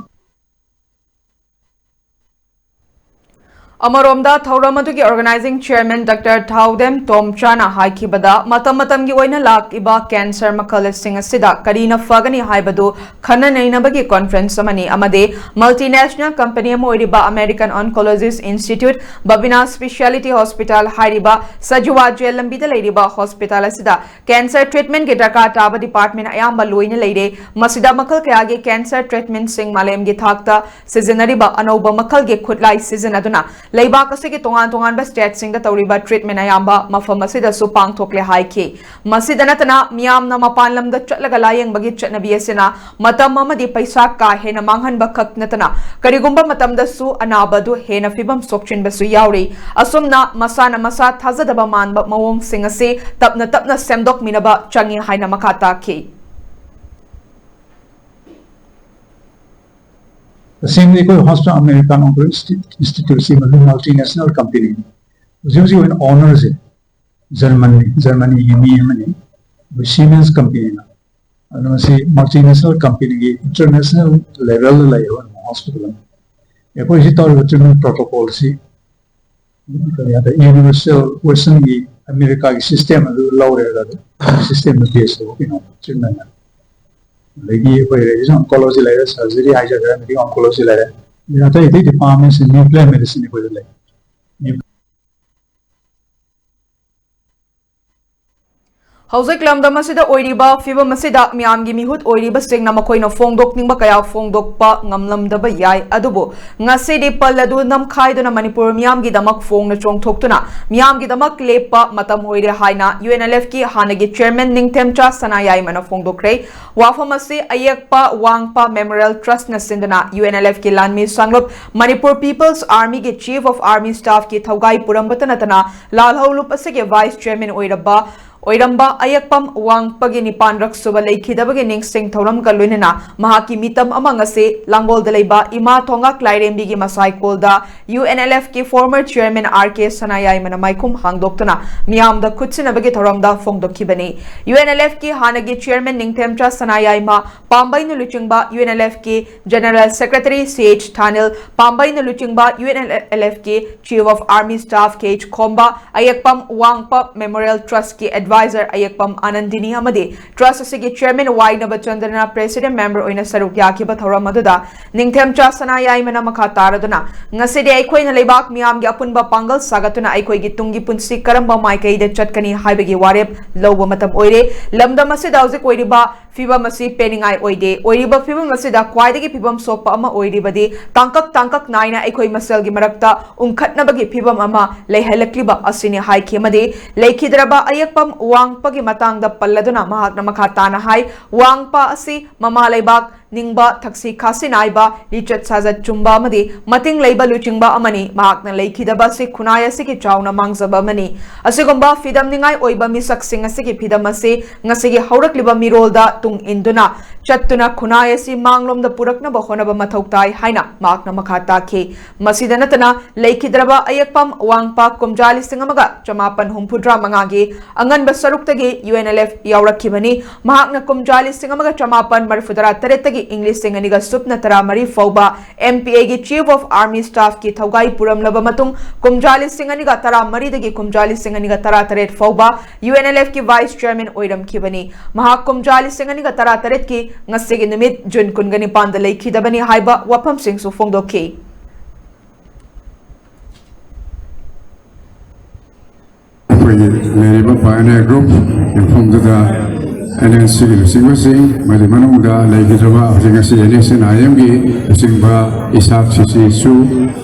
ꯑꯃꯔꯣꯝꯗ ꯊꯧꯔꯝ ꯑꯗꯨꯒꯤ organizing chairman Doctor ꯊꯥꯎꯗꯦꯝ ꯇꯣꯝꯆꯥꯅ ꯍꯥꯏꯈꯤꯕꯗ, ꯃꯇꯝ ꯃꯇꯝꯒꯤ ꯑꯣꯏꯅ ꯂꯥꯛꯂꯤꯕ cancer ꯃꯈꯜꯁꯤꯡ ꯑꯁꯤꯗ ꯀꯔꯤꯅ ꯐꯒꯅꯤ ꯍꯥꯏꯕꯗꯨ ꯈꯟꯅ ꯅꯩꯅꯕꯒꯤ conference ꯑꯃꯅꯤ ꯑꯃꯗꯤ multinational company ꯑꯃ ꯑꯣꯏꯔꯤꯕ American Oncologist Institute, Babina Specialty Hospital ꯍꯥꯏꯔꯤꯕ ꯁꯖꯤꯋꯥ ꯖꯦꯜ ꯂꯝꯕꯤꯗ ꯂꯩꯔꯤꯕ hospital ꯑꯁꯤꯗ cancer treatment ꯀꯤ ꯗꯔꯀꯥꯔ ꯇꯥꯕ department ꯑꯌꯥꯝꯕ ꯂꯣꯏꯅ ꯂꯩꯔꯦ꯫ ꯃꯁꯤꯗ ꯃꯈꯜ ꯀꯌꯥꯒꯤ cancer treatment ꯁꯤꯡ ꯃꯥꯂꯦꯝꯒꯤ ꯊꯥꯛꯇ ꯁꯤꯖꯤꯟꯅꯔꯤꯕ ꯑꯅꯧꯕ ꯃꯈꯜꯒꯤ ꯈꯨꯠꯂꯥꯏ ꯁꯤꯖꯤꯟꯅꯗꯨꯅ ꯂꯩꯕꯥꯛ ꯑꯁꯤꯒꯤ ꯇꯣꯉꯥꯟ ꯇꯣꯉꯥꯟꯕ ꯁ꯭ꯇꯦꯠꯁꯤꯡꯗ ꯇꯧꯔꯤꯕ ꯇ꯭ꯔꯤꯠꯃꯦꯟ ꯑꯌꯥꯝꯕ ꯃꯐꯝ ꯑꯁꯤꯗꯁꯨ ꯄꯥꯡꯊꯣꯛꯂꯦ ꯍꯥꯏꯈꯤ꯫ ꯃꯁꯤꯗ ꯅꯠꯇꯅ ꯃꯤꯌꯥꯝꯅ ꯃꯄꯥꯟ ꯂꯝꯗ ꯆꯠꯂꯒ ꯂꯥꯌꯦꯡꯕꯒꯤ ꯆꯠꯅꯕꯤ ꯑꯁꯤꯅ ꯃꯇꯝ ꯑꯃꯗꯤ ꯄꯩꯁꯥ ꯀꯥ ꯍꯦꯟꯅ ꯃꯥꯡꯍꯟꯕ ꯈꯛ ꯅꯠꯇꯅ ꯀꯔꯤꯒꯨꯝꯕ ꯃꯇꯝꯗꯁꯨ ꯑꯅꯥꯕ ꯑꯗꯨ ꯍꯦꯟꯅ ꯐꯤꯕꯝ ꯁꯣꯛꯆꯤꯟꯕꯁꯨ ꯌꯥꯎꯔꯤ꯫ ꯑꯁꯨꯝꯅ ꯃꯁꯥꯅ ꯃꯁꯥ ꯊꯥꯖꯗꯕ ꯃꯥꯟꯕ ꯃꯑꯣꯡꯁꯤꯡ ꯑꯁꯤ ꯇꯞꯅ ꯇꯞꯅ ꯁꯦꯝꯗꯣꯛꯃꯤꯟꯅꯕ ꯆꯪꯏ ꯍꯥꯏꯅ ꯃꯈꯥ ꯇꯥꯈꯤ꯫ ꯇꯁꯦꯡꯅ ꯑꯩꯈꯣꯏ ꯍꯣꯁꯄꯤꯇꯥꯜ ꯑꯃꯦꯔꯤꯀꯥꯟ ꯑꯣꯟꯀꯣꯂꯣꯖꯤ ꯏꯟꯁꯇꯤꯇ꯭ꯌꯨꯠꯁꯤ ꯃꯗꯨ ꯃꯜꯇꯤꯅꯦꯁꯅꯦꯜ ꯀꯝꯄꯦꯅꯤ꯫ ꯍꯧꯖꯤꯛ ꯍꯧꯖꯤꯛ ꯑꯣꯏꯅ ꯑꯣꯅꯔꯁꯦ ꯖꯔꯃꯅꯤ ꯖꯔꯃꯅꯤꯒꯤ ꯃꯤ ꯑꯃꯅꯤ꯫ ꯑꯩꯈꯣꯏ ꯁꯤꯃꯦꯟꯁ ꯀꯝꯄꯦꯅꯤꯅ꯫ ꯑꯗꯨ ꯃꯁꯤ ꯃꯜꯇꯤꯅꯦꯁꯅꯦꯜ ꯀꯝꯄꯦꯅꯤꯒꯤ ꯏꯟꯇꯔꯅꯦꯁꯅꯦꯜ ꯂꯦꯚꯦꯜꯗ ꯂꯩꯔꯕ ꯍꯣꯁꯄꯤꯇꯥꯜ ꯑꯃꯅꯤ꯫ ꯑꯩꯈꯣꯏ ꯍꯧꯖꯤꯛ ꯇꯧꯔꯤꯕ ꯇ꯭ꯔꯤꯠꯃꯦꯟ ꯄ꯭ꯔꯣꯇꯣꯀꯣꯜꯁꯤ ꯀꯔꯤ ꯍꯥꯏꯇꯥꯔꯦ, ꯌꯨꯅꯤꯚꯔꯁꯦꯜ ꯋꯦꯁꯇꯔꯟꯒꯤ ꯑꯃꯦꯔꯤꯀꯥꯒꯤ ꯁꯤꯁꯇꯦꯝ ꯑꯗꯨ ꯂꯧꯔꯦ꯫ ꯑꯗꯨ ꯁꯤꯁꯇꯦꯝꯗ ꯕꯦꯁ ꯇꯧꯕ ꯀꯩꯅꯣ ꯇ꯭ꯔꯤꯠꯃꯦꯟ꯫ ꯑꯗꯒꯤ ꯑꯩꯈꯣꯏ ꯔꯦꯗꯤꯌꯦꯁꯟ ꯑꯣꯟꯀꯣꯂꯣꯖꯤ ꯂꯩꯔꯦ, ꯁꯔꯖꯔꯤ ꯍꯥꯏꯖꯒ꯭ꯔꯦ, ꯑꯗꯒꯤ ꯑꯣꯟꯀꯣꯂꯣꯖꯤ ꯂꯩꯔꯦ꯫ ꯑꯗꯩ ꯑꯇꯩ ꯑꯇꯩ ꯗꯤꯄꯥꯔꯠꯃꯦꯟꯁꯤꯡ ꯅ꯭ꯌꯨꯀ꯭ꯂꯤꯌꯔ ꯃꯦꯗꯤꯁꯤꯟ ꯑꯩꯈꯣꯏꯗ ꯂꯩ꯫ ꯍꯧꯖꯤꯛ ꯂꯝꯗꯝ ꯑꯁꯤꯗ ꯑꯣꯏꯔꯤꯕ ꯐꯤꯕꯝ ꯑꯁꯤꯗ ꯃꯤꯌꯥꯝꯒꯤ ꯃꯤꯍꯨꯠ ꯑꯣꯏꯔꯤꯕꯁꯤꯡꯅ ꯃꯈꯣꯏꯅ ꯐꯣꯡꯗꯣꯛꯅꯤꯡꯕ ꯀꯌꯥ ꯐꯣꯡꯗꯣꯛꯄ ꯉꯝꯂꯝꯗꯕ ꯌꯥꯏ, ꯑꯗꯨꯕꯨ ꯉꯁꯤꯗꯤ ꯄꯜ ꯑꯗꯨ ꯅꯝꯈꯥꯏꯗꯨꯅ ꯃꯅꯤꯄꯨꯔ ꯃꯤꯌꯥꯝꯒꯤꯗꯃꯛ ꯐꯣꯡꯅ ꯆꯣꯡꯊꯣꯛꯇꯨꯅ ꯃꯤꯌꯥꯝꯒꯤꯗꯃꯛ ꯂꯦꯞꯄ ꯃꯇꯝ ꯑꯣꯏꯔꯦ ꯍꯥꯏꯅ UNLFꯀꯤ ꯍꯥꯟꯅꯒꯤ ꯆꯤꯌꯔꯃꯦꯟ ꯅꯤꯡꯊꯦꯝꯆꯥ ꯁꯅꯥꯌꯥꯏꯃꯅ ꯐꯣꯡꯗꯣꯛꯈ꯭ꯔꯦ꯫ ꯋꯥꯐꯝ ꯑꯁꯤ ꯑꯌꯦꯛꯄ ꯋꯥꯡꯄ ꯃꯦꯃꯣꯔꯤꯌꯦꯜ ꯇ꯭ꯔꯁꯅ ꯁꯤꯟꯗꯨꯅ UNLFꯀꯤ ꯂꯥꯟꯃꯤ ꯁꯥꯡꯂꯨꯞ ꯃꯅꯤꯄꯨꯔ ꯄꯤꯄꯜꯁ ꯑꯥꯔꯃꯤꯒꯤ ꯆꯤꯐ ꯑꯣꯐ ꯑꯥꯔꯃꯤ ꯁ꯭ꯇꯥꯐꯀꯤ ꯊꯧꯒꯥꯏ ꯄꯨꯔꯝꯕꯇ ꯅꯠꯇꯅ ꯂꯥꯜꯍꯧꯂꯨꯞ ꯑꯁꯤꯒꯤ ꯚꯥꯏꯁ ꯆꯤꯌꯔꯃꯦꯟ ꯑꯣꯏꯔꯕ ꯑꯣꯏꯔꯝꯕ ꯑꯌꯦꯛꯄꯝ ꯋꯥꯡꯄꯒꯤ ꯅꯤꯄꯥꯟꯔꯛ ꯁꯨꯕ ꯂꯩꯈꯤꯗꯕꯒꯤ ꯅꯤꯡꯁꯤꯡ ꯊꯧꯔꯝꯒ ꯂꯣꯏꯅꯅ ꯃꯍꯥꯛꯀꯤ ꯃꯤꯇꯝ ꯑꯃ ꯉꯁꯤ ꯂꯥꯡꯒꯣꯜꯗ ꯂꯩꯕ ꯏꯃꯥ ꯊꯣꯡꯒꯥꯛ ꯂꯥꯏꯔꯦꯝꯕꯤꯒꯤ ꯃꯁꯥꯏꯀꯣꯜꯗ UNLFꯀꯤ ꯐꯣꯔꯃꯔ ꯆꯤꯌꯔꯃꯦꯟ ꯑꯥꯔ ꯀꯦ ꯁꯅꯥꯌꯥꯏꯃꯅ ꯃꯥꯏꯈꯨꯝ ꯍꯥꯡꯗꯣꯛꯇꯨꯅ ꯃꯤꯌꯥꯝꯗ ꯈꯨꯠꯁꯤꯟꯅꯕꯒꯤ ꯊꯧꯔꯝꯗ ꯐꯣꯡꯗꯣꯛꯈꯤꯕꯅꯤ꯫ UNLFꯀꯤ ꯍꯥꯟꯅꯒꯤ ꯆꯤꯌꯔꯃꯦꯟ ꯅꯤꯡꯊꯦꯝꯆꯥ ꯁꯅꯥꯌꯥꯏꯃ ꯄꯥꯝꯕꯩꯅ ꯂꯨꯆꯤꯡꯕ UNLFꯀꯤ general secretary C H Thanil ꯄꯥꯝꯕꯩꯅ ꯂꯨꯆꯤꯡꯕ UNLFꯀꯤ chief of army staff K H Khomba, ꯑꯌꯦꯛꯄꯝ ꯋꯥꯡꯄ ꯃꯦꯃꯣꯔꯤꯌꯦꯜ ꯇ꯭ꯔꯁꯀꯤ ꯑꯦꯗꯚꯥꯏꯖꯔ ꯑꯌꯦꯛꯄꯝ ꯑꯥꯅꯟꯗꯤꯅꯤ ꯑꯃꯗꯤ ꯇ꯭ꯔꯁ ꯑꯁꯤꯒꯤ ꯆꯦꯌꯔꯃꯦꯟ ꯋꯥꯏ ꯅꯕꯆꯟꯗ꯭ꯔꯅ ꯄ꯭ꯔꯦꯁꯤꯗꯦꯟꯠ ꯃꯦꯝꯕꯔ ꯑꯣꯏꯅ ꯁꯔꯨꯛ ꯌꯥꯈꯤꯕ ꯊꯧꯔꯝ ꯑꯗꯨꯗ ꯅꯤꯡꯊꯦꯝꯆꯥ ꯁꯅꯥꯌꯥꯏꯃꯅ ꯃꯈꯥ ꯇꯥꯔꯗꯨꯅ, ꯉꯁꯤꯗꯤ ꯑꯩꯈꯣꯏꯅ ꯂꯩꯕꯥꯛ ꯃꯤꯌꯥꯝꯒꯤ ꯑꯄꯨꯟꯕ ꯄꯥꯡꯒꯜ ꯁꯥꯒꯠꯇꯨꯅ ꯑꯩꯈꯣꯏꯒꯤ ꯇꯨꯡꯒꯤ ꯄꯨꯟꯁꯤ ꯀꯔꯝꯕ ꯃꯥꯏꯀꯩꯗ ꯆꯠꯀꯅꯤ ꯍꯥꯏꯕꯒꯤ ꯋꯥꯔꯦꯞ ꯂꯧꯕ ꯃꯇꯝ ꯑꯣꯏꯔꯦ꯫ ꯂꯝꯗꯝ ꯑꯁꯤꯗ ꯍꯧꯖꯤꯛ ꯑꯣꯏꯔꯤꯕ ꯐꯤꯕꯝ ꯑꯁꯤ ꯄꯦꯟꯅꯤꯡꯉꯥꯏ ꯑꯣꯏꯗꯦ꯫ ꯑꯣꯏꯔꯤꯕ ꯐꯤꯕꯝ ꯑꯁꯤꯗ ꯈ꯭ꯋꯥꯏꯗꯒꯤ ꯐꯤꯕꯝ ꯁꯣꯛꯄ ꯑꯃ ꯑꯣꯏꯔꯤꯕꯗꯤ ꯇꯥꯡꯀꯛ ꯇꯥꯡꯀꯛ ꯅꯥꯏꯅ ꯑꯩꯈꯣꯏ ꯃꯁꯦꯜꯒꯤ ꯃꯔꯛꯇ ꯎꯪꯈꯠꯅꯕꯒꯤ ꯐꯤꯕꯝ ꯑꯃ ꯂꯩꯍꯜꯂꯛꯂꯤꯕ ꯑꯁꯤꯅꯤ ꯍꯥꯏꯈꯤ꯫ ꯑꯃꯗꯤ ꯂꯩꯈꯤꯗ꯭ꯔꯕ ꯑꯌꯦꯛꯄꯝ ꯋꯥꯡꯄꯒꯤ ꯃꯇꯥꯡꯗ ꯄꯜꯂꯗꯨꯅ ꯃꯍꯥꯛꯅ ꯃꯈꯥ ꯇꯥꯅ ꯍꯥꯏ, ꯋꯥꯡꯄ ꯑꯁꯤ ꯃꯃꯥ ꯂꯩꯕꯥꯛ ꯅꯤꯡꯕ, ꯊꯛꯁꯤ ꯈꯥꯁꯤ ꯅꯥꯏꯕ, ꯂꯤꯆꯠ ꯁꯥꯖꯠ ꯆꯨꯝꯕ ꯑꯃꯗꯤ ꯃꯇꯤꯡ ꯂꯩꯕ ꯂꯨꯆꯤꯡꯕ ꯑꯃꯅꯤ꯫ ꯃꯍꯥꯛꯅ ꯂꯩꯈꯤꯗꯕ ꯑꯁꯤ ꯈꯨꯟꯅꯥꯏ ꯑꯁꯤꯒꯤ ꯆꯥꯎꯅ ꯃꯥꯡꯖꯕ ꯑꯃꯅꯤ꯫ ꯑꯁꯤꯒꯨꯝꯕ ꯐꯤꯗꯝꯅꯤꯡꯉꯥꯏ ꯑꯣꯏꯕ ꯃꯤꯁꯛꯁꯤꯡ ꯑꯁꯤꯒꯤ ꯐꯤꯗꯝ ꯑꯁꯤ ꯉꯁꯤꯒꯤ ꯍꯧꯔꯛꯂꯤꯕ ꯃꯤꯔꯣꯜꯗ ꯇꯨꯡ ꯏꯟꯗꯨꯅ ꯆꯠꯇꯨꯅ ꯈꯨꯟꯅꯥꯏ ꯑꯁꯤ ꯃꯥꯡꯂꯣꯝꯗ ꯄꯨꯔꯛꯅꯕ ꯍꯣꯠꯅꯕ ꯃꯊꯧ ꯇꯥꯏ ꯍꯥꯏꯅ ꯃꯍꯥꯛꯅ ꯃꯈꯥ ꯇꯥꯈꯤ꯫ ꯃꯁꯤꯗ ꯅꯠꯇꯅ ꯂꯩꯈꯤꯗ꯭ꯔꯕ ꯑꯌꯦꯛꯄꯝ ꯋꯥꯡꯄ ꯀꯨꯝꯖꯥ ꯂꯤꯁꯤꯡ ꯑꯃꯒ ꯆꯃꯥꯄꯟ ꯍꯨꯝꯐꯨꯇꯔꯥ ꯃꯉꯥꯒꯤ ꯑꯉꯟꯕ ꯁꯔꯨꯛꯇꯒꯤ ꯌꯨ ꯑꯦꯟ ꯑꯦꯜ ꯑꯦꯐ ꯌꯥꯎꯔꯛꯈꯤꯕꯅꯤ꯫ ꯃꯍꯥꯛꯅ ꯀꯨꯝꯖꯥ ꯂꯤꯁꯤꯡ ꯑꯃꯒ ꯆꯃꯥꯄꯟ ꯃꯔꯤꯐꯨꯇꯔꯥ ꯇꯔꯦꯠꯇꯒꯤ ꯏꯪ ꯂꯤꯁꯤꯡ ꯑꯅꯤꯒ ꯁꯨꯞꯅ ꯇꯔꯥꯃꯔꯤ ꯐꯥꯎꯕ ꯑꯦꯝ ꯄꯤ ꯑꯦꯒꯤ ꯆꯤꯐ ꯑꯣꯐ ꯑꯥꯔꯃꯤ ꯁ꯭ꯇꯥꯐꯀꯤ ꯊꯧꯒꯥꯏ ꯄꯨꯔꯝꯂꯕ ꯃꯇꯨꯡ, ꯀꯨꯝꯖꯥ ꯂꯤꯁꯤꯡ ꯑꯅꯤꯒ ꯇꯔꯥꯃꯔꯤꯗꯒꯤ ꯀꯨꯝꯖꯥ ꯂꯤꯁꯤꯡ ꯑꯅꯤꯒ ꯇꯔꯥꯇꯔꯦꯠ ꯐꯥꯎꯕ ꯌꯨ ꯑꯦꯟ ꯑꯦꯜ ꯑꯦꯐꯀꯤ ꯚꯥꯏꯁ ꯆꯦꯌꯔꯃꯦꯟ ꯑꯣꯏꯔꯝꯈꯤꯕꯅꯤ꯫ ꯃꯍꯥꯛ ꯀꯨꯝꯖꯥ ꯂꯤꯁꯤꯡ ꯑꯅꯤꯒ ꯇꯔꯥꯇꯔꯦꯠꯀꯤ ꯉꯁꯤꯒꯤ ꯅꯨꯃꯤꯠ ꯖꯨꯟ ꯀꯨꯟꯒ ꯅꯤꯄꯥꯟꯗ ꯂꯩꯈꯤꯗꯕꯅꯤ ꯍꯥꯏꯕ ꯋꯥꯐꯝꯁꯤꯡꯁꯨ ꯐꯣꯡꯗꯣꯛꯈꯤ꯫ ꯑꯩꯈꯣꯏꯒꯤ ꯂꯩꯔꯤꯕ ꯄꯥꯏꯑꯣꯅꯤꯌꯔ ꯒ꯭ꯔꯨꯞ ꯌꯨꯝꯐꯝꯗꯨꯗ ꯑꯦꯟ ꯑꯦꯟ ꯁꯤꯒꯤ ꯂꯨꯆꯤꯡꯕꯁꯤꯡ, ꯃꯗꯨ ꯃꯅꯨꯡꯗ ꯂꯩꯈꯤꯗ꯭ꯔꯕ ꯍꯧꯖꯤꯛ ꯉꯁꯤ ꯑꯦꯟ ꯑꯦꯁ ꯑꯦꯟ ꯑꯥꯏ ꯑꯦꯝꯒꯤ ꯂꯨꯆꯤꯡꯕ ꯏꯁꯥꯛ ꯁꯤꯁꯤꯁꯨ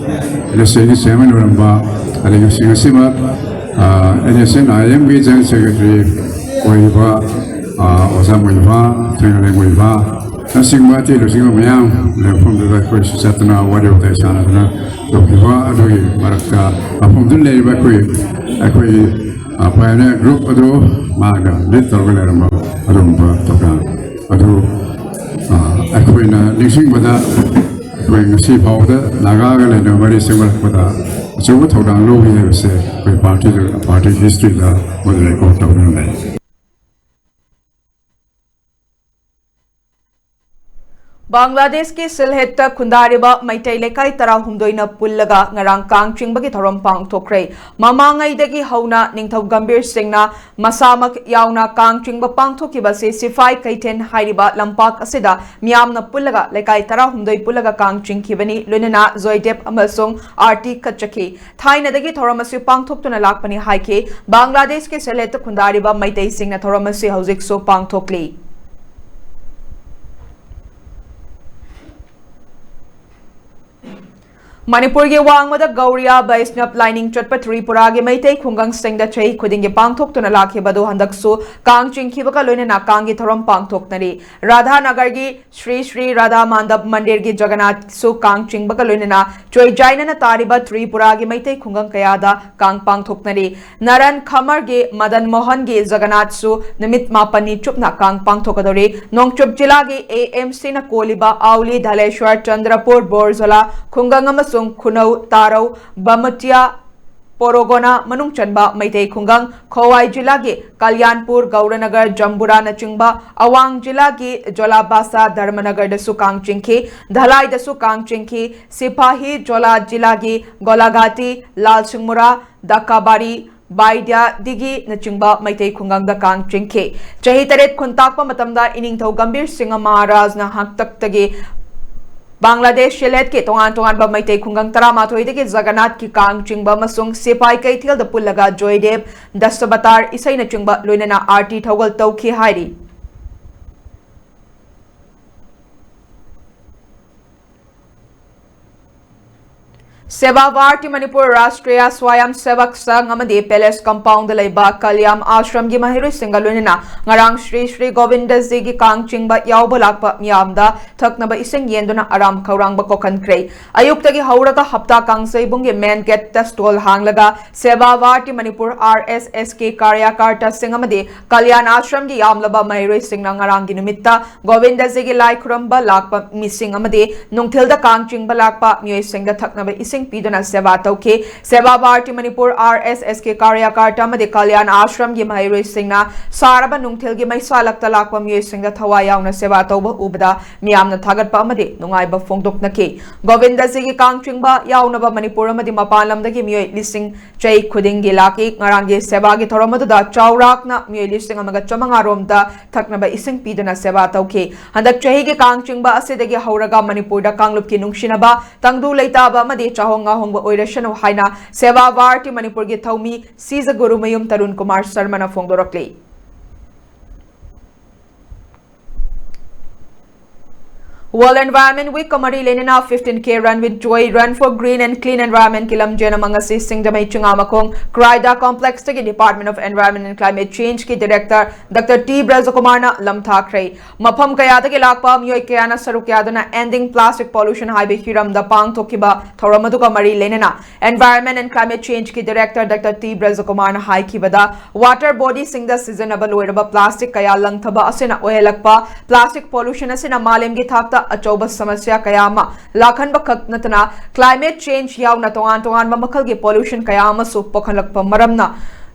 ꯑꯦꯟ ꯑꯦꯁ ꯑꯦꯒꯤ ꯆꯤꯌꯔꯃꯦꯟ ꯑꯣꯏꯔꯝꯕ, ꯑꯗꯒꯤ ꯉꯁꯤ ꯉꯁꯤꯃꯛ ꯑꯦꯟ ꯑꯦꯁ ꯑꯦꯟ ꯑꯥꯏ ꯑꯦꯝꯒꯤ ꯖꯦꯅꯔꯦꯜ ꯁꯦꯀ꯭ꯔꯦꯇꯔꯤ ꯑꯣꯏꯔꯤꯕ ꯑꯣꯖꯥ ꯃꯣꯏꯕꯥ, ꯊꯣꯏꯅꯂꯦꯡ ꯃꯣꯏꯕꯥ, ꯅꯆꯤꯡꯕ ꯑꯇꯩ ꯂꯨꯆꯤꯡꯕ ꯃꯌꯥꯝ ꯃꯐꯝꯗꯨꯗ ꯑꯩꯈꯣꯏꯁꯨ ꯆꯠꯇꯅ ꯋꯥꯔꯤ ꯋꯥꯇꯥꯏ ꯁꯥꯟꯅꯗꯨꯅ ꯇꯧꯈꯤꯕ ꯑꯗꯨꯒꯤ ꯃꯔꯛꯇ ꯃꯐꯝꯗꯨꯗ ꯂꯩꯔꯤꯕ ꯑꯩꯈꯣꯏ, ꯑꯩꯈꯣꯏꯒꯤ ꯄꯥꯏꯑꯣꯅꯤꯌꯔ ꯒ꯭ꯔꯨꯞ ꯑꯗꯨ ꯃꯥꯒ ꯂꯤꯗ ꯇꯧꯔꯒ ꯂꯩꯔꯝꯕ ꯑꯗꯨꯒꯨꯝꯕ ꯊꯧꯗꯥꯡ ꯑꯗꯨ ꯑꯩꯈꯣꯏꯅ ꯅꯤꯡꯁꯤꯡꯕꯗ, ꯑꯩꯈꯣꯏ ꯉꯁꯤ ꯐꯥꯎꯕꯗ ꯅꯥꯒꯥꯒ ꯂꯩꯅꯕ ꯃꯔꯤ ꯁꯦꯝꯒꯠꯂꯛꯄꯗ ꯑꯆꯧꯕ ꯊꯧꯗꯥꯡ ꯂꯧꯈꯤ ꯍꯥꯏꯕꯁꯦ ꯑꯩꯈꯣꯏ ꯄꯥꯔꯇꯤꯗ, ꯄꯥꯔꯇꯤ ꯍꯤꯁꯇ꯭ꯔꯤꯗ ꯃꯗꯨ ꯔꯦꯀꯣꯔꯗ ꯇꯧꯗꯨꯅ ꯂꯩ꯫ ꯕꯪꯒ꯭ꯂꯥꯗꯦꯁꯀꯤ ꯁꯤꯜꯍꯦꯠꯇ ꯈꯨꯟꯗꯥꯔꯤꯕ ꯃꯩꯇꯩ ꯂꯩꯀꯥꯏ ꯇꯔꯥꯍꯨꯝꯗꯣꯏꯅ ꯄꯨꯜꯂꯒ ꯉꯔꯥꯡ ꯀꯥꯡ ꯆꯤꯡꯕꯒꯤ ꯊꯧꯔꯝ ꯄꯥꯡꯊꯣꯛꯈ꯭ꯔꯦ꯫ ꯃꯃꯥꯡꯉꯩꯗꯒꯤ ꯍꯧꯅ ꯅꯤꯡꯊꯧ ꯒꯝꯚꯤꯔ ꯁꯤꯡꯅ ꯃꯁꯥꯃꯛ ꯌꯥꯎꯅ ꯀꯥꯡ ꯆꯤꯡꯕ ꯄꯥꯡꯊꯣꯛꯈꯤꯕ ꯑꯁꯤ ꯁꯤꯐꯥꯏ ꯀꯩꯊꯦꯜ ꯍꯥꯏꯔꯤꯕ ꯂꯝꯄꯥꯛ ꯑꯁꯤꯗ ꯃꯤꯌꯥꯝꯅ ꯄꯨꯜꯂꯒ ꯂꯩꯀꯥꯏ ꯇꯔꯥꯍꯨꯝꯗꯣꯏ ꯄꯨꯜꯂꯒ ꯀꯥꯡ ꯆꯤꯡꯈꯤꯕꯅꯤ, ꯂꯣꯏꯅꯅ ꯖꯣꯏꯗꯦꯕ ꯑꯃꯁꯨꯡ ꯑꯥꯔꯇꯤ ꯀꯠꯆꯈꯤ꯫ ꯊꯥꯏꯅꯗꯒꯤ ꯊꯧꯔꯝ ꯑꯁꯤ ꯄꯥꯡꯊꯣꯛꯇꯨꯅ ꯂꯥꯛꯄꯅꯤ ꯍꯥꯏꯈꯤ꯫ ꯕꯪꯒ꯭ꯂꯥꯗꯦꯁꯀꯤ ꯁꯦꯂꯦꯠꯇ ꯈꯨꯟꯗꯥꯔꯤꯕ ꯃꯩꯇꯩꯁꯤꯡꯅ ꯊꯧꯔꯝ ꯑꯁꯤ ꯍꯧꯖꯤꯛꯁꯨ ꯄꯥꯡꯊꯣꯛꯂꯤ꯫ ꯃꯅꯤꯄꯨꯔꯒꯤ ꯋꯥꯡꯃꯗ ꯒꯧꯔꯤꯌꯥ ꯕꯩꯁꯅꯕ ꯂꯥꯏꯅꯤꯡ ꯆꯠꯄ ꯇ꯭ꯔꯤꯄꯨꯔꯥꯒꯤ ꯃꯩꯇꯩ ꯈꯨꯡꯒꯪꯁꯤꯡꯗ ꯆꯍꯤ ꯈꯨꯗꯤꯡꯒꯤ ꯄꯥꯡꯊꯣꯛꯇꯨꯅ ꯂꯥꯛꯈꯤꯕ ꯑꯗꯨ ꯍꯟꯗꯛꯁꯨ ꯀꯥꯡ ꯆꯤꯡꯈꯤꯕꯒ ꯂꯣꯏꯅꯅ ꯀꯥꯡꯒꯤ ꯊꯧꯔꯝ ꯄꯥꯡꯊꯣꯛꯅꯔꯤ꯫ ꯔꯥꯙꯥꯅꯒꯔꯒꯤ ꯁ꯭ꯔꯤ ꯁ꯭ꯔꯤ ꯔꯥꯙꯥ ꯃꯥꯟꯗꯞ ꯃꯟꯗꯤꯔꯒꯤ ꯖꯒꯟꯅꯥꯊꯁꯨ ꯀꯥꯡ ꯆꯤꯡꯕꯒ ꯂꯣꯏꯅꯅ ꯆꯣꯏꯖꯥꯏꯅꯅ ꯇꯥꯔꯤꯕ ꯇ꯭ꯔꯤꯄꯨꯔꯥꯒꯤ ꯃꯩꯇꯩ ꯈꯨꯡꯒꯪ ꯀꯌꯥꯗ ꯀꯥꯡ ꯄꯥꯡꯊꯣꯛꯅꯔꯤ꯫ ꯅꯔꯟ ꯈꯃꯔꯒꯤ ꯃꯗꯟ ꯃꯣꯍꯟꯒꯤ ꯖꯒꯟꯅꯥꯊꯁꯨ ꯅꯨꯃꯤꯠ ꯃꯥꯄꯟꯅꯤ ꯆꯨꯞꯅ ꯀꯥꯡ ꯄꯥꯡꯊꯣꯛꯀꯗꯧꯔꯤ꯫ ꯅꯣꯡꯆꯨꯞ ꯖꯤꯂꯥꯒꯤ ꯑꯦ ꯑꯦꯝ ꯁꯤꯅ ꯀꯣꯜꯂꯤꯕ ꯑꯥꯎꯂꯤ, ꯙꯂꯦꯁ꯭ꯋꯔ, ꯆꯟꯗ꯭ꯔꯄꯨꯔ, ꯕꯣꯔ ꯖꯣꯂꯥ ꯈꯨꯡꯒꯪ ꯑꯃꯁꯨꯡ ꯈꯨꯅꯧ, ꯇꯥꯔꯧ, ꯕꯃꯨꯇꯤꯌꯥ ꯄꯣꯔꯣꯒꯣꯅꯥ ꯃꯅꯨꯡ ꯆꯟꯕ ꯃꯩꯇꯩ ꯈꯨꯡꯒꯪ, ꯈꯣꯋꯥꯏ ꯖꯤꯂꯥꯒꯤ ꯀꯂ꯭ꯌꯥꯟꯄꯨꯔ, ꯒꯧꯔꯅꯒꯔ, ꯖꯝꯕꯨꯔꯥꯅꯆꯤꯡꯕ, ꯑꯋꯥꯡ ꯖꯤꯂꯥꯒꯤ ꯖꯣꯂꯥꯕꯥꯁꯥ, ꯙꯔꯃꯅꯒꯔꯗꯁꯨ ꯀꯥꯡ ꯆꯤꯡꯈꯤ, ꯙꯂꯥꯏꯗꯁꯨ ꯀꯥꯡ ꯆꯤꯡꯈꯤ, ꯁꯤꯄꯥꯍꯤ ꯖꯣꯂꯥ ꯖꯤꯂꯥꯒꯤ ꯒꯣꯂꯥꯒꯥꯇꯤ, ꯂꯥꯜꯁꯤꯡꯃꯨꯔꯥ, ꯗꯀꯥꯕꯥꯔꯤ, ꯕꯥꯏꯗ꯭ꯌꯥꯗꯤꯒꯤꯅꯆꯤꯡꯕ ꯃꯩꯇꯩ ꯈꯨꯡꯒꯪꯗ ꯀꯥꯡ ꯆꯤꯡꯈꯤ꯫ ꯆꯍꯤ ꯇꯔꯦꯠ ꯈꯨꯟꯇꯥꯛꯄ ꯃꯇꯝꯗ ꯏꯅꯤꯡꯊꯧ ꯒꯝꯚꯤꯔ ꯁꯤꯡꯍ ꯃꯍꯥꯔꯥꯖꯅ ꯍꯥꯛꯇꯛꯇꯒꯤ ꯕꯪꯒ꯭ꯂꯥꯗꯦꯁ ꯁꯤꯜꯍꯦꯠꯀꯤ ꯇꯣꯉꯥꯟ ꯇꯣꯉꯥꯟꯕ ꯃꯩꯇꯩ ꯈꯨꯡꯒꯪ ꯇꯔꯥꯃꯥꯊꯣꯏꯗꯒꯤ ꯖꯒꯟꯅꯥꯊꯀꯤ ꯀꯥꯡ ꯆꯤꯡꯕ ꯑꯃꯁꯨꯡ ꯁꯤꯄꯥꯏ ꯀꯩꯊꯦꯜꯗ ꯄꯨꯜꯂꯒ ꯖꯣꯏꯗꯦꯕ, ꯗꯁꯕꯇꯥꯔ ꯏꯁꯩꯅꯆꯤꯡꯕ ꯂꯣꯏꯅꯅ ꯑꯥꯔꯇꯤ ꯊꯧꯒꯜ ꯇꯧꯈꯤ ꯍꯥꯏꯔꯤ꯫ ꯁꯦꯕꯥ ꯚꯥꯔꯇꯤ ꯃꯅꯤꯄꯨꯔ ꯔꯥꯁꯇ꯭ꯔꯤꯌꯥ ꯁ꯭ꯋꯥꯌꯝ ꯁꯦꯕꯛ ꯁꯪ ꯑꯃꯗꯤ ꯄꯦꯂꯦꯁ ꯀꯝꯄꯥꯎꯟꯗ ꯂꯩꯕ ꯀꯂ꯭ꯌꯥꯝ ꯑꯥꯁ꯭ꯔꯝꯒꯤ ꯃꯍꯩꯔꯣꯏꯁꯤꯡꯒ ꯂꯣꯏꯅꯅ ꯉꯔꯥꯡ ꯁ꯭ꯔꯤ ꯁ꯭ꯔꯤ ꯒꯣꯕꯤꯟꯗꯖꯤꯒꯤ ꯀꯥꯡ ꯆꯤꯡꯕ ꯌꯥꯎꯕ ꯂꯥꯛꯄ ꯃꯤꯌꯥꯝꯗ ꯊꯛꯅꯕ ꯏꯁꯤꯡ ꯌꯦꯟꯗꯨꯅ ꯑꯔꯥꯝ ꯈꯧꯔꯥꯡꯕ ꯀꯣꯛꯍꯟꯈ꯭ꯔꯦ꯫ ꯑꯌꯨꯛꯇꯒꯤ ꯍꯧꯔꯒ ꯍꯞꯇꯥ ꯀꯥꯡꯖꯩꯕꯨꯡꯒꯤ ꯃꯦꯟ ꯒꯦꯠꯇ ꯁ꯭ꯇꯣꯜ ꯍꯥꯡꯂꯒ ꯁꯦꯕꯥ ꯚꯥꯔꯇꯤ ꯃꯅꯤꯄꯨꯔ, ꯑꯥꯔ ꯑꯦꯁ ꯑꯦꯁ ꯀꯤ ꯀꯥꯔꯌꯥꯀꯥꯔꯇꯥꯁꯤꯡ ꯑꯃꯗꯤ ꯀꯂ꯭ꯌꯥꯟ ꯑꯥꯁ꯭ꯔꯝꯒꯤ ꯌꯥꯝꯂꯕ ꯃꯍꯩꯔꯣꯏꯁꯤꯡꯅ ꯉꯔꯥꯡꯒꯤ ꯅꯨꯃꯤꯠꯇ ꯒꯣꯕꯤꯟꯗꯖꯤꯒꯤ ꯂꯥꯏ ꯈꯨꯔꯨꯝꯕ ꯂꯥꯛꯄ ꯃꯤꯁꯤꯡ ꯑꯃꯗꯤ ꯅꯨꯡꯊꯤꯜꯗ ꯀꯥꯡ ꯆꯤꯡꯕ ꯂꯥꯛꯄ ꯃꯤꯑꯣꯏꯁꯤꯡꯗ ꯊꯛꯅꯕ ꯏꯁꯤꯡ ꯄꯤꯗꯨꯅ ꯁꯦꯕꯥ ꯇꯧꯈꯤ꯫ ꯁꯦꯕꯥ ꯚꯥꯔꯇꯤ ꯃꯅꯤꯄꯨꯔ, ꯑꯥꯔ ꯑꯦꯁ ꯑꯦꯁ ꯀꯤ ꯀꯥꯔꯌꯥꯀꯔꯇꯥ ꯑꯃꯗꯤ ꯀꯜꯌꯥꯟ ꯑꯥꯁ꯭ꯔꯝꯒꯤ ꯃꯍꯩꯔꯣꯏꯁꯤꯡꯅ ꯁꯥꯔꯕ ꯅꯨꯡꯊꯤꯜꯒꯤ ꯃꯩꯁꯥ ꯂꯛꯇ ꯂꯥꯛꯄ ꯃꯤꯑꯣꯏꯁꯤꯡꯗ ꯊꯋꯥꯏ ꯌꯥꯎꯅ ꯁꯦꯕꯥ ꯇꯧꯕ ꯎꯕꯗ ꯃꯤꯌꯥꯝꯅ ꯊꯥꯒꯠꯄ ꯑꯃꯗꯤ ꯅꯨꯡꯉꯥꯏꯕ ꯐꯣꯡꯗꯣꯛꯅꯈꯤ꯫ ꯒꯣꯕꯤꯟꯗꯖꯤꯒꯤ ꯀꯥꯡ ꯆꯤꯡꯕ ꯌꯥꯎꯅꯕ ꯃꯅꯤꯄꯨꯔ ꯑꯃꯗꯤ ꯃꯄꯥꯟ ꯂꯝꯗꯒꯤ ꯃꯤꯑꯣꯏ ꯂꯤꯁꯤꯡ ꯆꯍꯤ ꯈꯨꯗꯤꯡꯒꯤ ꯂꯥꯛꯏ꯫ ꯉꯔꯥꯡꯒꯤ ꯁꯦꯕꯥꯒꯤ ꯊꯧꯔꯝ ꯑꯗꯨꯗ ꯆꯥꯎꯔꯥꯛꯅ ꯃꯤꯑꯣꯏ ꯂꯤꯁꯤꯡ ꯑꯃꯒ ꯆꯥꯃꯉꯥ ꯔꯣꯝꯗ ꯊꯛꯅꯕ ꯏꯁꯤꯡ ꯄꯤꯗꯨꯅ ꯁꯦꯕꯥ ꯇꯧꯈꯤ꯫ ꯍꯟꯗꯛ ꯆꯍꯤꯒꯤ ꯀꯥꯡ ꯆꯤꯡꯕ ꯑꯁꯤꯗꯒꯤ ꯍꯧꯔꯒ ꯃꯅꯤꯄꯨꯔꯗ ꯀꯥꯡꯂꯨꯞꯀꯤ ꯅꯨꯡꯁꯤꯅꯕ, ꯇꯪꯗꯨ ꯂꯩꯇꯥꯕ ꯑꯃꯗꯤ ꯆꯥꯍꯣꯡ ꯉꯥꯍꯣꯡꯕ ꯑꯣꯏꯔꯁꯅꯨ ꯍꯥꯏꯅ ꯁꯦꯕꯥ ꯚꯥꯔꯇꯤ ꯃꯅꯤꯄꯨꯔꯒꯤ ꯊꯧꯃꯤ ꯁꯤꯖꯒꯨꯔꯨꯃꯌꯨꯝ Tarun Kumar ꯁꯔꯃꯅ ꯐꯣꯡꯗꯣꯔꯛꯂꯤ꯫ World Environment Week ꯀ ꯃꯔꯤ ꯂꯩꯅꯅ fifteen K Run with Joy, Run for Green and Clean Environment ꯀꯤ ꯂꯝꯖꯦꯜ ꯑꯃ ꯉꯁꯤ ꯁꯤꯡꯖꯃꯩ ꯆꯤꯉꯥꯃꯈꯣꯡ ꯀ꯭ꯔꯥꯏꯗꯥ ꯀꯣꯝꯄ꯭ꯂꯦꯛꯁꯇꯒꯤ Department of Environment and Climate Change ꯀꯤ Director Doctor ꯇꯤ ꯕ꯭ꯔꯖꯀꯨꯃꯥꯔꯅ ꯂꯝꯊꯥꯈ꯭ꯔꯦ꯫ ꯃꯐꯝ ꯀꯌꯥꯗꯒꯤ ꯂꯥꯛꯄ ꯃꯤꯑꯣꯏ ꯀꯌꯥꯅ ꯁꯔꯨꯛ ꯌꯥꯗꯨꯅ Ending Plastic Pollution ꯍꯥꯏꯕ ꯍꯤꯔꯝꯗ ꯄꯥꯡꯊꯣꯛꯈꯤꯕ ꯊꯧꯔꯝ ꯑꯗꯨꯒ ꯃꯔꯤ ꯂꯩꯅꯅ Environment and Climate Change ꯀꯤ Director Doctor ꯇꯤ ꯕ꯭ꯔꯖꯀꯨꯃꯥꯔꯅ ꯍꯥꯏꯈꯤꯕꯗ, water body ꯁꯤꯡꯗ ꯁꯤꯖꯤꯟꯅꯕ ꯂꯣꯏꯔꯕ plastic ꯀꯌꯥ ꯂꯪꯊꯕ ꯑꯁꯤꯅ ꯑꯣꯏꯍꯜꯂꯛꯄ plastic pollution ꯑꯁꯤꯅ ꯃꯥꯂꯦꯝꯒꯤ ꯊꯥꯛꯇ ꯑꯆꯧꯕ ꯁꯃꯁ꯭ꯌꯥ ꯀꯌꯥ ꯑꯃ ꯂꯥꯛꯍꯟꯕ ꯈꯛ ꯅꯠꯇꯅ climate change ꯌꯥꯎꯅ ꯇꯣꯉꯥꯟ ꯇꯣꯉꯥꯟꯕ ꯃꯈꯜꯒꯤ pollution ꯀꯌꯥ ꯑꯃꯁꯨ ꯄꯣꯛꯍꯜꯂꯛꯄ ꯃꯔꯝꯅ,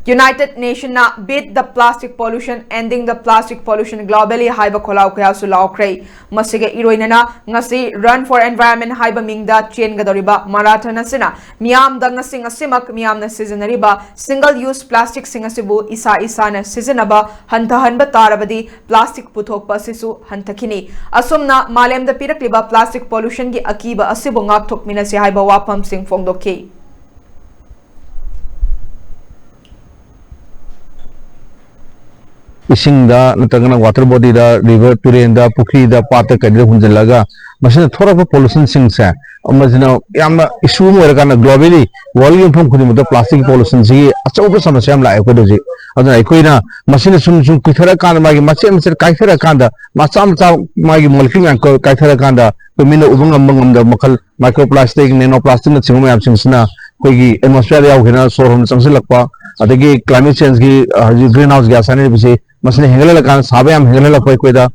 United Nation ꯅ Beat the Plastic Pollution, Ending the Plastic Pollution Globally ꯍꯥꯏꯕ ꯈꯣꯜꯂꯥꯎ ꯀꯌꯥꯁꯨ ꯂꯥꯎꯈ꯭ꯔꯦ꯫ ꯃꯁꯤꯒ ꯏꯔꯣꯏꯅꯅ ꯉꯁꯤ Run for Environment ꯍꯥꯏꯕ ꯃꯤꯡꯗ ꯆꯦꯟꯒꯗꯧꯔꯤꯕ marathon ꯑꯁꯤꯅ ꯃꯤꯌꯥꯝꯗ ꯉꯁꯤ ꯉꯁꯤꯃꯛ ꯃꯤꯌꯥꯝꯅ ꯁꯤꯖꯤꯟꯅꯔꯤꯕ single use plastic ꯁꯤꯡ ꯑꯁꯤꯕꯨ ꯏꯁꯥ ꯏꯁꯥꯅ ꯁꯤꯖꯤꯟꯅꯕ ꯍꯟꯊꯍꯟꯕ ꯇꯥꯔꯕꯗꯤ plastic ꯄꯨꯊꯣꯛꯄ ꯑꯁꯤꯁꯨ ꯍꯟꯊꯈꯤꯅꯤ꯫ ꯑꯁꯨꯝꯅ ꯃꯥꯂꯦꯝꯗ ꯄꯤꯔꯛꯂꯤꯕ plastic pollution ꯒꯤ ꯑꯀꯤꯕ ꯑꯁꯤꯕꯨ ꯉꯥꯛꯊꯣꯛꯃꯤꯟꯅꯁꯤ ꯍꯥꯏꯕ ꯋꯥꯐꯝꯁꯤꯡ ꯐꯣꯡꯗꯣꯛꯈꯤ꯫ ꯏꯁꯤꯡꯗ ꯅꯠꯇ꯭ꯔꯒꯅ water body ꯗ, river, ꯇꯨꯔꯦꯟꯗ, ꯄꯨꯈ꯭ꯔꯤꯗ, ꯄꯥꯠꯇ, ꯀꯩꯗ ꯍꯨꯟꯖꯤꯜꯂꯒ ꯃꯁꯤꯅ ꯊꯣꯛꯂꯛꯄ pollution ꯁꯤꯡꯁꯦ, ꯃꯁꯤꯅ ꯌꯥꯝꯅ issue ꯑꯃ ꯑꯣꯏꯔꯀꯥꯟꯗ globally world ꯒꯤ ꯃꯐꯝ ꯈꯨꯗꯤꯡꯃꯛꯇ plastic pollution ꯁꯤꯒꯤ ꯑꯆꯧꯕ ꯁꯃꯁ꯭ꯌꯥ ꯑꯃ ꯂꯥꯛꯑꯦ ꯑꯩꯈꯣꯏꯗ ꯍꯧꯖꯤꯛ꯫ ꯑꯗꯨꯅ ꯑꯩꯈꯣꯏꯅ ꯃꯁꯤꯅ ꯁꯨꯝ ꯁꯨꯝ ꯀꯨꯏꯊꯔꯀꯥꯟꯗ, ꯃꯥꯒꯤ ꯃꯆꯦꯠ ꯃꯆꯦꯠ ꯀꯥꯏꯊꯔꯀꯥꯟꯗ, ꯃꯆꯥ ꯃꯆꯥ ꯃꯥꯒꯤ molecule ꯃꯌꯥꯝ ꯀ-, ꯀꯥꯏꯊꯔꯀꯥꯟꯗ ꯑꯩꯈꯣꯏ ꯃꯤꯠꯅ ꯎꯕ ꯉꯝꯕ ꯉꯝꯗꯕ ꯃꯈꯜ microplastic, nanoplastic ꯅꯆꯤꯡꯕ ꯃꯌꯥꯝꯁꯤꯡꯁꯤꯅ ꯑꯩꯈꯣꯏꯒꯤ atmosphere ꯗ ꯌꯥꯎꯈꯤꯅ ꯁꯣꯔ ꯍꯣꯟꯕ ꯆꯪꯁꯤꯜꯂꯛꯄ, ꯑꯗꯒꯤ climate change ꯀꯤ, ꯑ, ꯍꯧꯖꯤꯛ green house gas ꯍꯥꯏꯅꯔꯤꯕꯁꯤ, ꯃꯁꯤꯅ ꯍꯦꯟꯒꯠꯍꯜꯂꯀꯥꯟꯗ, ꯁꯥꯕ ꯌꯥꯝ ꯍꯦꯟꯒꯠꯍꯜꯂꯛꯄ ꯑꯩꯈꯣꯏꯗ꯫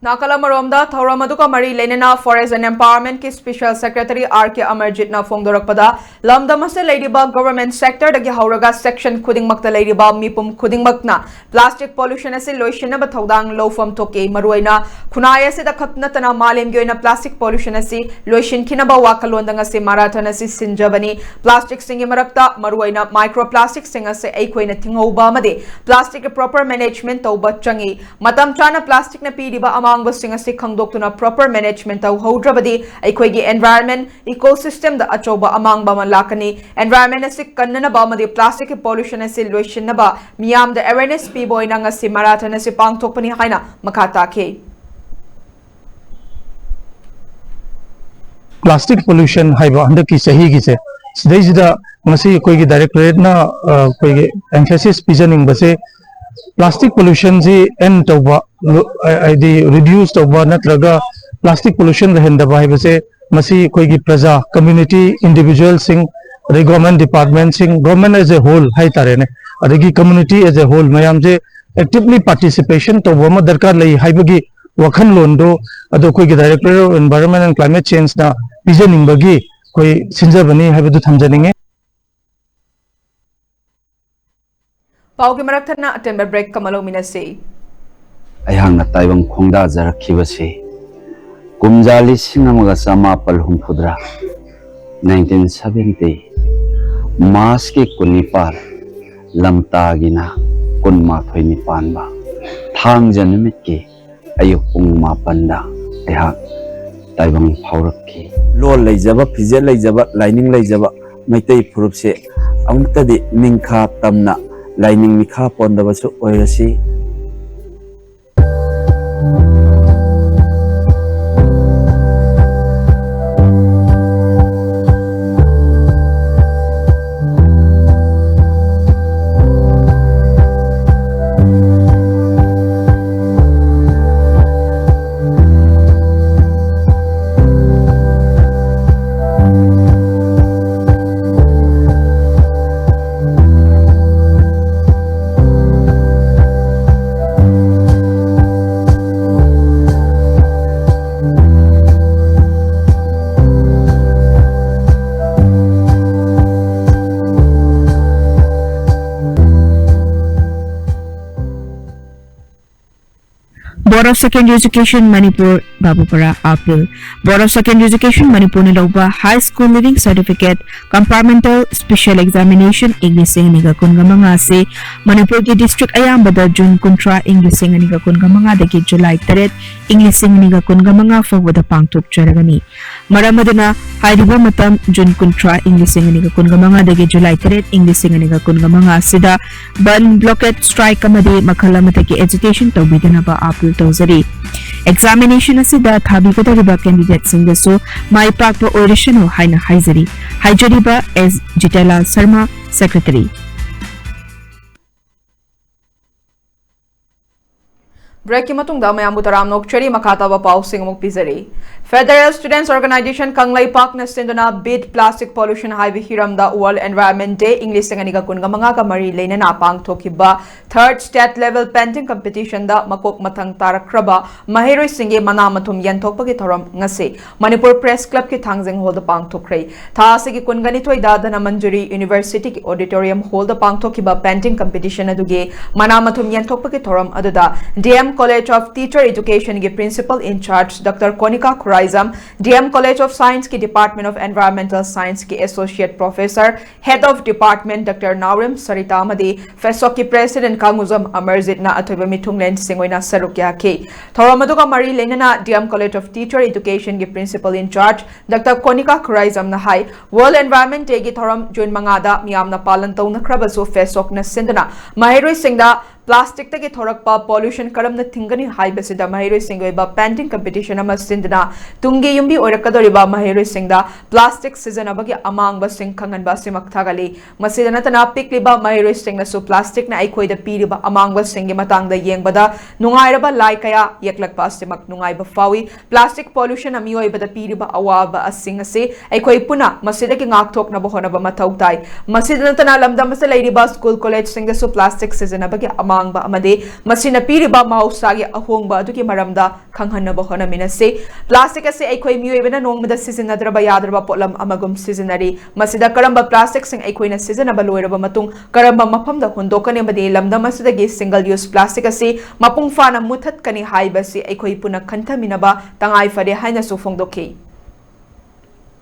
ꯅꯥꯀꯜ ꯑꯃꯔꯣꯝꯗ, ꯊꯧꯔꯝ ꯑꯗꯨꯒ ꯃꯔꯤ ꯂꯩꯅꯅ Forest and Empowerment ꯀꯤ Special Secretary R K Amarjit ꯅ ꯐꯣꯡꯗꯣꯔꯛꯄꯗ, ꯂꯝꯗꯝ ꯑꯁꯤꯗ ꯂꯩꯔꯤꯕ government sector ꯗꯒꯤ ꯍꯧꯔꯒ section ꯈꯨꯗꯤꯡꯃꯛꯇ ꯂꯩꯔꯤꯕ ꯃꯤꯄꯨꯝ ꯈꯨꯗꯤꯡꯃꯛꯅ plastic pollution ꯑꯁꯤ ꯂꯣꯏꯁꯤꯟꯅꯕ ꯊꯧꯗꯥꯡ ꯂꯧꯐꯝ ꯊꯣꯛꯏ꯫ ꯃꯔꯨꯑꯣꯏꯅ ꯈꯨꯟꯅꯥꯏ ꯑꯁꯤꯗ ꯈꯛ ꯅꯠꯇꯅ ꯃꯥꯂꯦꯝꯒꯤ ꯑꯣꯏꯅ plastic pollution ꯑꯁꯤ ꯂꯣꯏꯁꯤꯟꯈꯤꯅꯕ ꯋꯥꯈꯜꯂꯣꯟꯗ ꯉꯁꯤ marathon ꯑꯁꯤ ꯁꯤꯟꯖꯕꯅꯤ꯫ Plastic ꯁꯤꯡꯒꯤ ꯃꯔꯛꯇ ꯃꯔꯨꯑꯣꯏꯅ micro plastic ꯁꯤꯡ ꯑꯁꯤ ꯑꯩꯈꯣꯏꯅ ꯊꯤꯡꯍꯧꯕ ꯑꯃꯗꯤ plastic ꯀꯤ proper management ꯇꯧꯕ ꯆꯪꯏ꯫ ꯃꯇꯝ ꯆꯥꯅ plastic ꯅ ꯄꯤꯔꯤꯕ ꯑꯃꯥꯡꯕꯁꯤꯡ ꯑꯁꯤ ꯈꯪꯗꯣꯛꯇꯨꯅ proper management ꯇꯧꯍꯧꯗ꯭ꯔꯕꯗꯤ ꯑꯩꯈꯣꯏꯒꯤ environment, ecosystem ꯗ ꯑꯆꯧꯕ ꯑꯃꯥꯡꯕ ꯑꯃ ꯂꯥꯛꯀꯅꯤ꯫ Environment ꯑꯁꯤ ꯀꯟꯅꯅꯕ ꯑꯃꯗꯤ plastic ꯀꯤ pollution ꯑꯁꯤ ꯂꯣꯏꯁꯤꯟꯅꯕ ꯃꯤꯌꯥꯝꯗ awareness ꯄꯤꯕ ꯑꯣꯏꯅ ꯉꯁꯤ marathon ꯑꯁꯤ ꯄꯥꯡꯊꯣꯛꯄꯅꯤ ꯍꯥꯏꯅ ꯃꯈꯥ ꯇꯥꯈꯤ꯫ Plastic pollution ꯍꯥꯏꯕ ꯍꯟꯗꯛꯀꯤ ꯆꯍꯤꯒꯤꯁꯦ, ꯁꯤꯗꯩꯁꯤꯗ ꯉꯁꯤ ꯑꯩꯈꯣꯏꯒꯤ directorate ꯅ, ꯑ, ꯑꯩꯈꯣꯏꯒꯤ emphasis ꯄꯤꯖꯅꯤꯡꯕꯁꯦ, plastic pollution ꯁꯤ end ꯇꯧꯕ, ꯂꯨ-, ꯑ, ꯍꯥꯏꯗꯤ reduce ꯇꯧꯕ ꯅꯠꯇ꯭ꯔꯒ plastic pollution ꯂꯩꯍꯟꯗꯕ ꯍꯥꯏꯕꯁꯦ, ꯃꯁꯤ ꯑꯩꯈꯣꯏꯒꯤ ꯄ꯭ꯔꯖꯥ, community, individual ꯁꯤꯡ, ꯑꯗꯩ government department ꯁꯤꯡ, government as a whole ꯍꯥꯏꯇꯥꯔꯦꯅꯦ, ꯑꯗꯒꯤ community as a whole ꯃꯌꯥꯝꯁꯦ actively participation ꯇꯧꯕ ꯑꯃ ꯗꯔꯀꯥꯔ ꯂꯩ ꯍꯥꯏꯕꯒꯤ ꯋꯥꯈꯜꯂꯣꯟꯗꯣ ꯑꯗꯣ ꯑꯩꯈꯣꯏꯒꯤ Directorate of Environment and Climate Change ꯅ ꯄꯤꯖꯅꯤꯡꯕꯒꯤ ꯑꯩꯈꯣꯏ ꯁꯤꯟꯖꯕꯅꯤ ꯍꯥꯏꯕꯗꯨ ꯊꯝꯖꯅꯤꯡꯉꯤ꯫ ꯄꯥꯎꯒꯤ ꯃꯔꯛ ꯊꯠꯅ ꯑꯇꯦꯟꯕ break ꯑꯃ ꯂꯧꯃꯤꯟꯅꯁꯤ꯫ ꯑꯩꯍꯥꯛꯅ ꯇꯥꯏꯕꯪ ꯈꯣꯡꯗꯥꯖꯔꯛꯈꯤꯕꯁꯤ ꯀꯨꯝꯖꯥ ꯂꯤꯁꯤꯡ ꯑꯃꯒ ꯆꯃꯥꯄꯜ ꯍꯨꯝꯐꯨꯇꯔꯥ, nineteen seventy, March ꯀꯤ ꯀꯨꯟꯅꯤꯄꯥꯜ, ꯂꯝꯇꯥꯒꯤꯅ ꯀꯨꯟꯃꯥꯊꯣꯏꯅꯤ ꯄꯥꯟꯕ ꯊꯥꯡꯖ ꯅꯨꯃꯤꯠꯀꯤ ꯑꯌꯨꯛ ꯄꯨꯡ ꯃꯥꯄꯟꯗ ꯑꯩꯍꯥꯛ ꯇꯥꯏꯕꯪ ꯐꯥꯎꯔꯛꯈꯤ꯫ ꯂꯣꯜ ꯂꯩꯖꯕ, ꯐꯤꯖꯦꯠ ꯂꯩꯖꯕ, ꯂꯥꯏꯅꯤꯡ ꯂꯩꯖꯕ ꯃꯩꯇꯩ ꯐꯨꯔꯨꯞꯁꯦ ꯑꯃꯨꯛꯇꯗꯤ ꯅꯤꯡꯈꯥ ꯇꯝꯅ ꯂꯥꯏꯅꯤꯡ ꯃꯤꯈꯥ ꯄꯣꯟꯗꯕꯁꯨ ꯑꯣꯏꯔꯁꯤ꯫ Board of Secondary Education Manipur, Babupara, appeal. Board of Secondary Education Manipurꯅ ꯂꯧꯕ High School Leaving Certificate Compartmental Special Examination ꯏꯪ ꯂꯤꯁꯤꯡ ꯑꯅꯤꯒ ꯀꯨꯟꯒ ꯃꯉꯥ ꯑꯁꯤ ꯃꯅꯤꯄꯨꯔꯒꯤ district ꯑꯌꯥꯝꯕꯗ June ꯀꯨꯟꯊ꯭ꯔꯥ ꯏꯪ ꯂꯤꯁꯤꯡ ꯑꯅꯤꯒ ꯀꯨꯟꯒ ꯃꯉꯥꯗꯒꯤ July ꯇꯔꯦꯠ ꯏꯪ ꯂꯤꯁꯤꯡ ꯑꯅꯤꯒ ꯀꯨꯟꯒ ꯃꯉꯥ ꯐꯥꯎꯕꯗ ꯄꯥꯡꯊꯣꯛꯆꯔꯒꯅꯤ꯫ ꯃꯔꯝ ꯑꯗꯨꯅ ꯍꯥꯏꯔꯤꯕ ꯃꯇꯝ June ꯀꯨꯟꯊ꯭ꯔꯥ ꯏꯪ ꯂꯤꯁꯤꯡ ꯑꯅꯤꯒ ꯀꯨꯟꯒ ꯃꯉꯥꯗꯒꯤ July ꯇꯔꯦꯠ ꯏꯪ ꯂꯤꯁꯤꯡ ꯑꯅꯤꯒ ꯀꯨꯟꯒ ꯃꯉꯥ ꯑꯁꯤꯗ ꯕꯟ, blockade, strike ꯑꯃꯗꯤ ꯃꯈꯜ ꯑꯃꯠꯇꯒꯤ agitation ꯇꯧꯕꯤꯗꯅꯕ appeal ꯇꯧꯖꯔꯤ꯫ Examination ꯑꯁꯤꯗ ꯊꯥꯕꯤꯒꯗꯧꯔꯤꯕ candidateꯁꯤꯡꯗꯁꯨ ꯃꯥꯏ ꯄꯥꯛꯄ ꯑꯣꯏꯔꯁꯅꯨ ꯍꯥꯏꯅ ꯍꯥꯏꯖꯔꯤ꯫ ꯍꯥꯏꯖꯔꯤꯕ S ꯖꯤꯇꯦꯂꯥꯜ ꯁꯔꯃ, Secretary꯫ Breakꯀꯤ ꯃꯇꯨꯡꯗ ꯃꯌꯥꯝꯕꯨ ꯇꯔꯥꯝꯅ ꯑꯣꯛꯆꯔꯤ꯫ ꯃꯈꯥ ꯇꯥꯕ ꯄꯥꯎꯁꯤꯡ ꯑꯃꯨꯛ ꯄꯤꯖꯔꯤ꯫ Federal Students Organisation ꯀꯪꯂꯩꯄꯥꯛꯅ ꯁꯤꯟꯗꯨꯅ Beat Plastic Pollution ꯍꯥꯏꯕ ꯍꯤꯔꯝꯗ World Environment Day ꯏꯪ ꯂꯤꯁꯤꯡ ꯑꯅꯤꯒ ꯀꯨꯟꯒ ꯃꯉꯥꯒ ꯃꯔꯤ ꯂꯩꯅꯅ ꯄꯥꯡꯊꯣꯛꯈꯤꯕ Third State Level Painting Competitionꯗ ꯃꯀꯣꯛ ꯃꯊꯪ ꯇꯥꯔꯛꯈ꯭ꯔꯕ ꯃꯍꯩꯔꯣꯏꯁꯤꯡꯒꯤ ꯃꯅꯥ ꯃꯊꯨꯝ ꯌꯦꯟꯊꯣꯛꯄꯒꯤ ꯊꯧꯔꯝ ꯉꯁꯤ ꯃꯅꯤꯄꯨꯔ Press Clubꯀꯤ ꯊꯥꯡꯖꯤꯡ ꯍꯣꯜꯗ ꯄꯥꯡꯊꯣꯛꯈ꯭ꯔꯦ꯫ ꯊꯥ ꯑꯁꯤꯒꯤ ꯀꯨꯟꯒ ꯅꯤꯊꯣꯏꯗ ꯙꯅꯃꯟꯖꯨꯔꯤ Universityꯒꯤ Auditorium Hallꯗ ꯄꯥꯡꯊꯣꯛꯈꯤꯕ painting competition ꯑꯗꯨꯒꯤ ꯃꯅꯥ ꯃꯊꯨꯝ ꯌꯦꯟꯊꯣꯛꯄꯒꯤ ꯊꯧꯔꯝ ꯑꯗꯨꯗ D M College of Teacher Educationꯒꯤ Principal in Charge Doctor ꯀꯣꯅꯤꯀꯥ Khuraijam, D M College of Scienceꯀꯤ Department of Environmental Scienceꯀꯤ Associate Professor, Head of Department Doctor ꯅꯥꯎꯔꯦꯝ ꯁꯔꯤꯇꯥ ꯑꯃꯗꯤ FASSOCꯀꯤ President ꯀꯥꯡꯉꯨꯖꯝ ꯑꯃꯔꯖꯤꯠꯅ ꯑꯊꯣꯏꯕ ꯃꯤꯊꯨꯡꯂꯦꯟꯁꯤꯡ ꯑꯣꯏꯅ ꯁꯔꯨꯛ ꯌꯥꯈꯤ꯫ ꯊꯧꯔꯝ ꯑꯗꯨꯒ ꯃꯔꯤ ꯂꯩꯅꯅ D M College of Teacher Educationꯒꯤ Principal in Charge Doctor ꯀꯣꯅꯤꯀꯥ ꯈꯨꯔꯥꯏꯖꯝꯅ high, World Environment Dayꯒꯤ ꯊꯧꯔꯝ June ꯃꯉꯥꯗ ꯃꯤꯌꯥꯝꯅ ꯄꯥꯂꯟ ꯇꯧꯅꯈ꯭ꯔꯕꯁꯨ, FASSOCꯅ ꯁꯤꯟꯗꯨꯅ ꯃꯍꯩꯔꯣꯏꯁꯤꯡꯗ plasticꯇꯒꯤ ꯊꯣꯔꯛꯄ pollution ꯀꯔꯝꯅ ꯊꯤꯡꯒꯅꯤ ꯍꯥꯏꯕꯁꯤꯗ ꯃꯍꯩꯔꯣꯏꯁꯤꯡꯒꯤ ꯑꯣꯏꯕ painting competition ꯑꯃ ꯁꯤꯟꯗꯨꯅ ꯇꯨꯡꯒꯤ ꯌꯨꯝꯕꯤ ꯑꯣꯏꯔꯛꯀꯗꯧꯔꯤꯕ ꯃꯍꯩꯔꯣꯏꯁꯤꯡꯗ plastic ꯁꯤꯖꯤꯟꯅꯕꯒꯤ ꯑꯃꯥꯡꯕꯁꯤꯡ ꯈꯪꯍꯟꯕ ꯑꯁꯤꯃꯛ ꯊꯥꯒꯠꯂꯤ꯫ ꯃꯁꯤꯗ ꯅꯠꯇꯅ ꯄꯤꯛꯂꯤꯕ ꯃꯍꯩꯔꯣꯏꯁꯤꯡꯅꯁꯨ plasticꯅ ꯑꯩꯈꯣꯏꯗ ꯄꯤꯔꯤꯕ ꯑꯃꯥꯡꯕꯁꯤꯡꯒꯤ ꯃꯇꯥꯡꯗ ꯌꯦꯡꯕꯗ ꯅꯨꯡꯉꯥꯏꯔꯕ ꯂꯥꯏ ꯀꯌꯥ ꯌꯦꯛꯂꯛꯄ ꯑꯁꯤꯃꯛ ꯅꯨꯡꯉꯥꯏꯕ ꯐꯥꯎꯏ꯫ Plastic pollutionꯅ ꯃꯤꯑꯣꯏꯕꯗ ꯄꯤꯔꯤꯕ ꯑꯋꯥꯕ ꯑꯁꯤꯡ ꯑꯁꯤ ꯑꯩꯈꯣꯏ ꯄꯨꯟꯅ ꯃꯁꯤꯗꯒꯤ ꯉꯥꯛꯊꯣꯛꯅꯕ ꯍꯣꯠꯅꯕ ꯃꯊꯧ ꯇꯥꯏ꯫ ꯃꯁꯤꯗ ꯅꯠꯇꯅ ꯂꯝꯗꯝ ꯑꯁꯤꯗ ꯂꯩꯔꯤꯕ school collegeꯁꯤꯡꯗꯁꯨ plastic ꯁꯤꯖꯤꯟꯅꯕꯒꯤ ꯑꯃꯥꯡ ꯃꯥꯡꯕ ꯑꯃꯗꯤ ꯃꯁꯤꯅ ꯄꯤꯔꯤꯕ ꯃꯍꯧꯁꯥꯒꯤ ꯑꯍꯣꯡꯕ ꯑꯗꯨꯒꯤ ꯃꯔꯝꯗ ꯈꯪꯍꯟꯅꯕ ꯍꯣꯠꯅꯃꯤꯟꯅꯁꯤ꯫ ꯄ꯭ꯂꯥꯁꯇꯤꯛ ꯑꯁꯤ ꯑꯩꯈꯣꯏ ꯃꯤꯑꯣꯏꯕꯅ ꯅꯣꯡꯃꯗ ꯁꯤꯖꯤꯟꯅꯗ꯭ꯔꯕ ꯌꯥꯗ꯭ꯔꯕ ꯄꯣꯠꯂꯝ ꯑꯃꯒꯨꯝ ꯁꯤꯖꯤꯟꯅꯔꯤ꯫ ꯃꯁꯤꯗ ꯀꯔꯝꯕ ꯄ꯭ꯂꯥꯁꯇꯤꯛꯁꯤꯡ ꯑꯩꯈꯣꯏꯅ ꯁꯤꯖꯤꯟꯅꯕ ꯂꯣꯏꯔꯕ ꯃꯇꯨꯡ ꯀꯔꯝꯕ ꯃꯐꯝꯗ ꯍꯨꯟꯗꯣꯛꯀꯅꯤ ꯑꯃꯗꯤ ꯂꯝꯗꯝ ꯑꯁꯤꯗꯒꯤ ꯁꯤꯡꯒꯜ ꯌꯨꯁ ꯄ꯭ꯂꯥꯁꯇꯤꯛ ꯑꯁꯤ ꯃꯄꯨꯡ ꯐꯥꯅ ꯃꯨꯊꯠꯀꯅꯤ ꯍꯥꯏꯕꯁꯤ ꯑꯩꯈꯣꯏ ꯄꯨꯟꯅ ꯈꯟꯊꯃꯤꯟꯅꯕ ꯇꯉꯥꯏ ꯐꯔꯦ ꯍꯥꯏꯅꯁꯨ ꯐꯣꯡꯗꯣꯛꯈꯤ꯫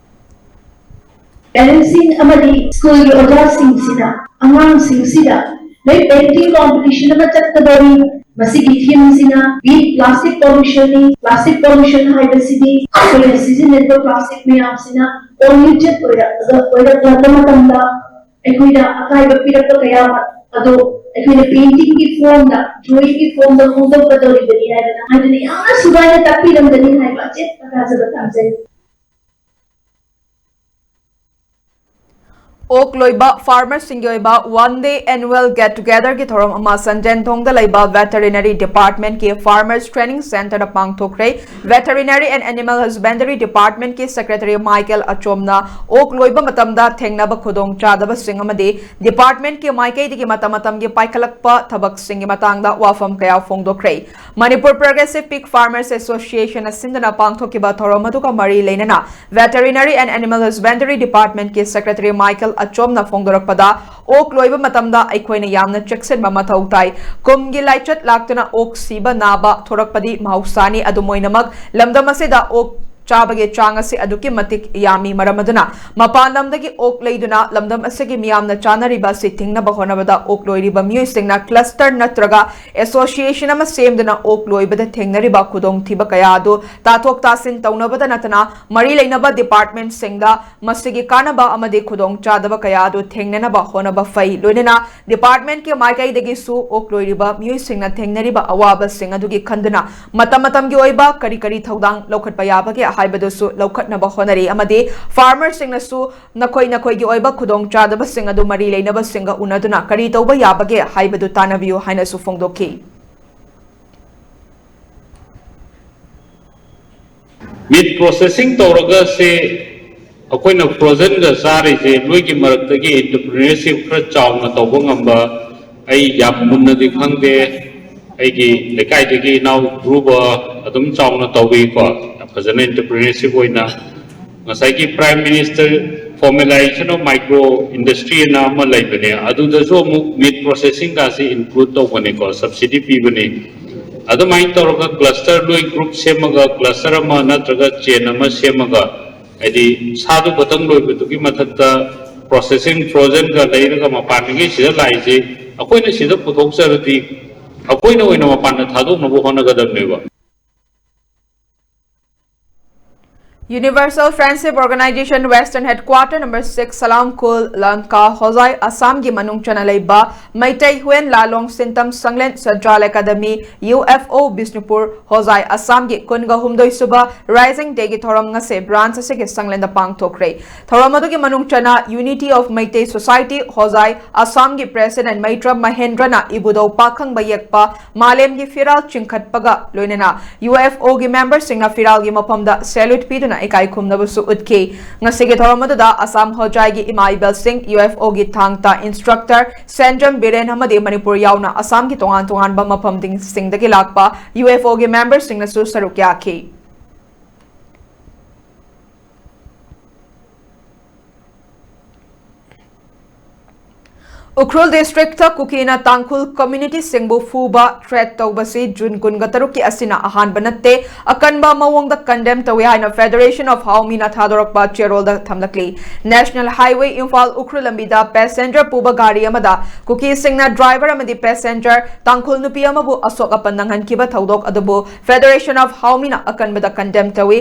ꯄꯦꯔꯦꯟꯁꯁꯤꯡ ꯑꯃꯗꯤ ꯁ꯭ꯀꯨꯜꯒꯤ ꯑꯣꯖꯥꯁꯤꯡꯁꯤꯅ ꯑꯉꯥꯡꯁꯤꯡꯁꯤꯗ ꯅꯣꯏ ꯄꯦꯟꯇꯤꯡ ꯀꯣꯝꯄꯤꯇꯤꯁꯟ ꯑꯃ ꯆꯠꯀꯗꯧꯔꯤ꯫ ꯃꯁꯤꯒꯤ ꯊꯤꯝꯁꯤꯅ ꯕꯤ ꯄ꯭ꯂꯥꯁꯇꯤꯛ ꯄꯣꯂꯨꯁꯟꯅꯤ꯫ ꯄ꯭ꯂꯥꯁꯇꯤꯛ ꯄꯣꯂꯨꯁꯟ ꯍꯥꯏꯕꯁꯤꯗꯤ ꯑꯩꯈꯣꯏꯅ ꯁꯤꯖꯤꯟꯅꯔꯤꯕ ꯄ꯭ꯂꯥꯁꯇꯤꯛ ꯃꯌꯥꯝꯁꯤꯅ ꯄꯣꯂ꯭ꯌꯨꯇꯦꯗ ꯑꯣꯏꯔꯛꯂꯒ ꯑꯣꯏꯔꯛꯂꯛꯄ ꯃꯇꯝꯗ ꯑꯩꯈꯣꯏꯗ ꯑꯀꯥꯏꯕ ꯄꯤꯔꯛꯄ ꯀꯌꯥ ꯑꯗꯣ ꯑꯩꯈꯣꯏꯅ ꯄꯦꯟꯇꯤꯡꯒꯤ ꯐꯣꯝꯗ, ꯗ꯭ꯔꯣꯌꯤꯡꯒꯤ ꯐꯣꯝꯗ ꯐꯣꯡꯗꯣꯛꯀꯗꯧꯔꯤꯕꯅꯤ ꯍꯥꯏꯗꯅ ꯍꯥꯏꯗꯨꯅ ꯌꯥꯝꯅ ꯁꯨꯒꯥꯏꯅ ꯇꯥꯛꯄꯤꯔꯝꯒꯅꯤ ꯍꯥꯏꯕ ꯑꯆꯦꯠꯄ ꯊꯥꯖꯕ ꯊꯝꯖꯩ꯫ ꯑꯣꯛ ꯂꯣꯏꯕ ꯐꯥꯔꯃꯔꯁꯤꯡꯒꯤ ꯑꯣꯏꯕ ꯋꯥꯟ ꯗꯦ ꯑꯦꯅꯨꯋꯦꯜ ꯒꯦꯠ ꯇꯨꯒꯦꯗꯔꯒꯤ ꯊꯧꯔꯝ ꯑꯃ ꯁꯟꯖꯦꯟꯊꯣꯡꯗ ꯂꯩꯕ ꯚꯦꯇꯔꯤꯅꯔꯤ ꯗꯤꯄꯥꯔꯠꯃꯦꯟꯠꯀꯤ ꯐꯥꯔꯃꯔꯁ ꯇ꯭ꯔꯦꯅꯤꯡ ꯁꯦꯟꯇꯔꯗ ꯄꯥꯡꯊꯣꯛꯈ꯭ꯔꯦ꯫ ꯚꯦꯇꯔꯤꯅꯔꯤ ꯑꯦꯟ ꯑꯦꯅꯤꯃꯦꯜ ꯍꯁꯕꯦꯟꯗꯔꯤ ꯗꯤꯄꯥꯔꯠꯃꯦꯟꯠꯀꯤ ꯁꯦꯀ꯭ꯔꯦꯇꯔꯤ ꯃꯥꯏꯀꯦꯜ ꯑꯆꯣꯝꯅ ꯑꯣꯛ ꯂꯣꯏꯕ ꯃꯇꯝꯗ ꯊꯦꯡꯅꯕ ꯈꯨꯗꯣꯡꯆꯥꯗꯕꯁꯤꯡ ꯑꯃꯗꯤ ꯗꯤꯄꯥꯔꯠꯃꯦꯟꯠꯀꯤ ꯃꯥꯏꯀꯩꯗꯒꯤ ꯃꯇꯝ ꯃꯇꯝꯒꯤ ꯄꯥꯏꯈꯠꯂꯛꯄ ꯊꯕꯛꯁꯤꯡꯒꯤ ꯃꯇꯥꯡꯗ ꯋꯥꯐꯝ ꯀꯌꯥ ꯐꯣꯡꯗꯣꯛꯈ꯭ꯔꯦ꯫ ꯃꯅꯤꯄꯨꯔ ꯄ꯭ꯔꯣꯒ꯭ꯔꯦꯁꯤꯚ ꯄꯤꯒ ꯐꯥꯔꯃꯔꯁ ꯑꯦꯁꯣꯁꯤꯌꯦꯁꯟꯅ ꯁꯤꯟꯗꯨꯅ ꯄꯥꯡꯊꯣꯛꯈꯤꯕ ꯊꯧꯔꯝ ꯑꯗꯨꯒ ꯃꯔꯤ ꯂꯩꯅꯅ ꯚꯦꯇꯔꯤꯅꯔꯤ ꯑꯦꯟ ꯑꯦꯅꯤꯃꯦꯜ ꯍꯁꯕꯦꯟꯗꯔꯤ ꯗꯤꯄꯥꯔꯠꯃꯦꯟꯠꯀꯤ ꯁꯦꯀ꯭ꯔꯦꯇꯔꯤ ꯃꯥꯏꯀꯦꯜ ꯑꯆꯣꯝꯅ ꯐꯣꯡꯗꯣꯔꯛꯄꯗ, ꯑꯣꯛ ꯂꯣꯏꯕ ꯃꯇꯝꯗ ꯑꯩꯈꯣꯏꯅ ꯌꯥꯝꯅ ꯆꯦꯛꯁꯤꯟꯕ ꯃꯊꯧ ꯇꯥꯏ꯫ ꯀꯨꯝꯒꯤ ꯂꯥꯏꯆꯠ ꯂꯥꯛꯇꯨꯅ ꯑꯣꯛ ꯁꯤꯕ ꯅꯥꯕ ꯊꯣꯔꯛꯄꯗꯤ ꯃꯍꯧꯁꯥꯅꯤ꯫ ꯑꯗꯨꯝ ꯑꯣꯏꯅꯃꯛ, ꯂꯝꯗꯝ ꯑꯁꯤꯗ ꯑꯣꯛ ꯆꯥꯕꯒꯤ ꯆꯥꯡ ꯑꯁꯤ ꯑꯗꯨꯛꯀꯤ ꯃꯇꯤꯛ ꯌꯥꯝꯃꯤ꯫ ꯃꯔꯝ ꯑꯗꯨꯅ ꯃꯄꯥꯟ ꯂꯝꯗꯒꯤ ꯑꯣꯛ ꯂꯩꯗꯨꯅ ꯂꯝꯗꯝ ꯑꯁꯤꯒꯤ ꯃꯤꯌꯥꯝꯅ ꯆꯥꯅꯔꯤꯕ ꯑꯁꯤ ꯊꯤꯡꯅꯕ ꯍꯣꯠꯅꯕꯗ ꯑꯣꯛ ꯂꯣꯏꯔꯤꯕ ꯃꯤꯑꯣꯏꯁꯤꯡꯅ ꯀ꯭ꯂꯁꯇꯔ ꯅꯠꯇ꯭ꯔꯒ ꯑꯦꯁꯣꯁꯤꯌꯦꯁꯟ ꯑꯃ ꯁꯦꯝꯗꯨꯅ ꯑꯣꯛ ꯂꯣꯏꯕꯗ ꯊꯦꯡꯅꯔꯤꯕ ꯈꯨꯗꯣꯡꯊꯤꯕ ꯀꯌꯥ ꯑꯗꯨ ꯇꯥꯊꯣꯛ ꯇꯥꯁꯤꯟ ꯇꯧꯅꯕꯗ ꯅꯠꯇꯅ ꯃꯔꯤ ꯂꯩꯅꯕ ꯗꯤꯄꯥꯔꯠꯃꯦꯟꯠꯁꯤꯡꯗ ꯃꯁꯤꯒꯤ ꯀꯥꯟꯅꯕ ꯑꯃꯗꯤ ꯈꯨꯗꯣꯡꯆꯥꯗꯕ ꯀꯌꯥ ꯑꯗꯨ ꯊꯦꯡꯅꯅꯕ ꯍꯣꯠꯅꯕ ꯐꯩ꯫ ꯂꯣꯏꯅꯅ ꯗꯤꯄꯥꯔꯠꯃꯦꯟꯠꯀꯤ ꯃꯥꯏꯀꯩꯗꯒꯤꯁꯨ ꯑꯣꯛ ꯂꯣꯏꯔꯤꯕ ꯃꯤꯑꯣꯏꯁꯤꯡꯅ ꯊꯦꯡꯅꯔꯤꯕ ꯑꯋꯥꯕꯁꯤꯡ ꯑꯗꯨꯒꯤ ꯈꯟꯗꯨꯅ ꯃꯇꯝ ꯃꯇꯝꯒꯤ ꯑꯣꯏꯕ ꯀꯔꯤ ꯀꯔꯤ ꯊꯧꯗꯥꯡ ꯂꯧꯈꯠꯄ ꯌꯥꯕꯒꯦ ꯍꯥꯏꯕꯗꯨꯁꯨ ꯂꯧꯈꯠꯅꯕ ꯍꯣꯠꯅꯔꯤ ꯑꯃꯗꯤ ꯐꯥꯔꯃꯔꯁꯤꯡꯅꯁꯨ ꯅꯈꯣꯏ ꯅꯈꯣꯏꯒꯤ ꯑꯣꯏꯕ ꯈꯨꯗꯣꯡꯆꯥꯗꯕꯁꯤꯡ ꯑꯗꯨ ꯃꯔꯤ ꯂꯩꯅꯕꯁꯤꯡꯒ ꯎꯅꯗꯨꯅ ꯀꯔꯤ ꯇꯧꯕ ꯌꯥꯕꯒꯦ ꯍꯥꯏꯕꯗꯨ ꯇꯥꯟꯅꯕꯤꯌꯨ ꯍꯥꯏꯅꯁꯨ ꯐꯣꯡꯗꯣꯛꯈꯤ꯫ ꯃꯤꯠ ꯄ꯭ꯔꯣꯁꯦꯁꯤꯡ ꯇꯧꯔꯒ ꯁꯦ ꯑꯩꯈꯣꯏꯅ ꯐ꯭ꯔꯣꯖꯟꯒ ꯆꯥꯔꯤꯁꯦ, ꯃꯣꯏꯒꯤ ꯃꯔꯛꯇꯒꯤ ꯑꯦꯟꯇꯔꯄ꯭ꯔꯤꯅꯔꯁꯤꯞ ꯈꯔ ꯆꯥꯎꯅ ꯇꯧꯕ ꯉꯝꯕ ꯑꯩ ꯌꯥꯝ ꯃꯨꯟꯅꯗꯤ ꯈꯪꯗꯦ꯫ ꯑꯩꯒꯤ ꯂꯩꯀꯥꯏꯗꯒꯤ ꯏꯅꯥꯎ ꯒ꯭ꯔꯨꯞ ꯑꯗꯨꯝ ꯆꯥꯎꯅ ꯇꯧꯏꯀꯣ, ꯌꯥꯝ ꯐꯖꯅ ꯑꯦꯟꯇꯔꯄ꯭ꯔꯤꯅꯔꯁꯤꯞ ꯑꯣꯏꯅ꯫ ꯉꯁꯥꯏꯒꯤ Prime Minister Formalization of Micro Industry ꯑꯅ ꯑꯃ ꯂꯩꯕꯅꯦ, ꯑꯗꯨꯗꯁꯨ ꯑꯃꯨꯛ ꯃꯤꯠ ꯄ꯭ꯔꯣꯁꯦꯁꯤꯡꯒꯁꯤ ꯏꯟꯀ꯭ꯂꯨꯗ ꯇꯧꯕꯅꯦꯀꯣ, ꯁꯕꯁꯤꯗꯤ ꯄꯤꯕꯅꯦ꯫ ꯑꯗꯨꯃꯥꯏꯅ ꯇꯧꯔꯒ ꯀ꯭ꯂꯁꯇꯔ ꯂꯣꯏ ꯒ꯭ꯔꯨꯞ ꯁꯦꯝꯃꯒ, ꯀ꯭ꯂꯁꯇꯔ ꯑꯃ ꯅꯠꯇ꯭ꯔꯒ ꯆꯦꯟ ꯑꯃ ꯁꯦꯝꯃꯒ, ꯍꯥꯏꯗꯤ ꯁꯥꯗꯨ ꯈꯛꯇꯪ ꯂꯣꯏꯕꯗꯨꯒꯤ ꯃꯊꯛꯇ ꯄ꯭ꯔꯣꯁꯦꯁꯤꯡ, ꯐ꯭ꯔꯣꯖꯟꯒ ꯂꯩꯔꯒ ꯃꯄꯥꯟꯗꯒꯤ ꯁꯤꯗ ꯂꯥꯛꯏꯁꯤ ꯑꯩꯈꯣꯏꯅ ꯁꯤꯗ ꯄꯨꯊꯣꯛꯆꯔꯗꯤ ꯑꯩꯈꯣꯏꯅ ꯑꯣꯏꯅ ꯃꯄꯥꯟꯗ ꯊꯥꯗꯣꯛꯅꯕ ꯍꯣꯠꯅꯒꯗꯕꯅꯦꯕ꯫ Universal Friendship Organization Western Headquarter number six, ꯁꯂꯥꯝ ꯈꯨꯜ, ꯂꯪꯀꯥ, ꯍꯣꯖꯥꯏ, ꯑꯁꯥꯝꯒꯤ ꯃꯅꯨꯡ ꯆꯟꯅ ꯂꯩꯕ Meitei Huyen Lalong Sintam Sanglen central academy, U F O, Bishnupur, ꯍꯣꯖꯥꯏ, ꯑꯁꯥꯝꯒꯤ ꯀꯨꯟꯒ ꯍꯨꯝꯗꯣꯏ ꯁꯨꯕ Rising Day ꯒꯤ ꯊꯧꯔꯝ ꯉꯁꯤ ꯕ꯭ꯔꯥꯟꯆ ꯑꯁꯤꯒꯤ ꯁꯪꯂꯦꯟꯗ ꯄꯥꯡꯊꯣꯛꯈ꯭ꯔꯦ꯫ ꯊꯧꯔꯝ ꯑꯗꯨꯒꯤ ꯃꯅꯨꯡ ꯆꯟꯅ Unity of Meitei Society, ꯍꯣꯖꯥꯏ, ꯑꯁꯥꯝꯒꯤ ꯄ꯭ꯔꯦꯁꯤꯗꯦꯟꯠ ꯃꯩꯇ꯭ꯔ ꯃꯍꯦꯟꯗ꯭ꯔꯅ ꯏꯕꯨꯙꯧ ꯄꯥꯈꯪꯕ ꯌꯦꯛꯄ ꯃꯥꯂꯦꯝꯒꯤ ꯐꯤꯔꯥꯜ ꯆꯤꯡꯈꯠꯄꯒ ꯂꯣꯏꯅꯅ ꯌꯨ ꯑꯦꯐ ꯑꯣꯒꯤ ꯃꯦꯝꯕꯔꯁꯤꯡꯅ ꯐꯤꯔꯥꯜꯒꯤ ꯃꯐꯝꯗ ꯁꯦꯂ꯭ꯌꯨꯠ ꯄꯤꯗꯨꯅ ꯏꯀꯥꯏ ꯈꯨꯝꯅꯕꯁꯨ ꯎꯠꯈꯤ꯫ ꯉꯁꯤꯒꯤ ꯊꯧꯔꯝ ꯑꯗꯨꯗ ꯑꯁꯥꯝ ꯍꯣꯖꯥꯏꯒꯤ ꯏꯃꯥ ꯏꯕꯦꯜꯁꯤꯡ, ꯌꯨ ꯑꯦꯐ ꯑꯣꯒꯤ ꯊꯥꯡ ꯇꯥ ꯏꯟꯁꯇ꯭ꯔꯛꯇꯔ ꯁꯦꯟꯖꯝ ꯕꯤꯔꯦꯟ ꯑꯃꯗꯤ ꯃꯅꯤꯄꯨꯔ ꯌꯥꯎꯅ ꯑꯁꯥꯝꯒꯤ ꯇꯣꯉꯥꯟ ꯇꯣꯉꯥꯟꯕ ꯃꯐꯝꯁꯤꯡꯗꯒꯤ ꯂꯥꯛꯄ ꯌꯨ ꯑꯦꯐ ꯑꯣꯒꯤ ꯃꯦꯝꯕꯔꯁꯤꯡꯅꯁꯨ ꯁꯔꯨꯛ ꯌꯥꯈꯤ꯫ ꯎꯈ꯭ꯔꯨꯜ ꯗꯤꯁꯇ꯭ꯔꯤꯛꯇ ꯀꯨꯀꯤꯅ ꯇꯥꯡꯈꯨꯜ ꯀꯝꯃ꯭ꯌꯨꯅꯤꯇꯤꯁꯤꯡꯕꯨ ꯐꯨꯕ ꯊ꯭ꯔꯦꯠ ꯇꯧꯕꯁꯤ ꯖꯨꯟ ꯀꯨꯟꯒ ꯇꯔꯨꯛꯀꯤ ꯑꯁꯤꯅ ꯑꯍꯥꯟꯕ ꯅꯠꯇꯦ, ꯑꯀꯟꯕ ꯃꯑꯣꯡꯗ ꯀꯟꯗꯦꯝ ꯇꯧꯏ ꯍꯥꯏꯅ ꯐꯦꯗꯔꯦꯁꯟ ꯑꯣꯐ ꯍꯥꯎꯃꯤꯅ ꯊꯥꯗꯣꯔꯛꯄ ꯆꯦꯔꯣꯜꯗ ꯊꯝꯂꯛꯂꯤ꯫ ꯅꯦꯁꯅꯦꯜ ꯍꯥꯏꯋꯦ ꯏꯝꯐꯥꯜ ꯎꯈ꯭ꯔꯨꯜ ꯂꯝꯕꯤꯗ ꯄꯦꯁꯦꯟꯖꯔ ꯄꯨꯕ ꯒꯥꯔꯤ ꯑꯃꯗ ꯀꯨꯀꯤꯁꯤꯡꯅ ꯗ꯭ꯔꯥꯏꯚꯔ ꯑꯃꯗꯤ ꯄꯦꯁꯦꯟꯖꯔ ꯇꯥꯡꯈꯨꯜ ꯅꯨꯄꯤ ꯑꯃꯕꯨ ꯑꯁꯣꯛ ꯑꯄꯟ ꯅꯪꯍꯟꯈꯤꯕ ꯊꯧꯗꯣꯛ ꯑꯗꯨꯕꯨ ꯐꯦꯗꯔꯦꯁꯟ ꯑꯣꯐ ꯍꯥꯎꯃꯤꯅ ꯑꯀꯟꯕꯗ ꯀꯟꯗꯦꯝ ꯇꯧꯏ꯫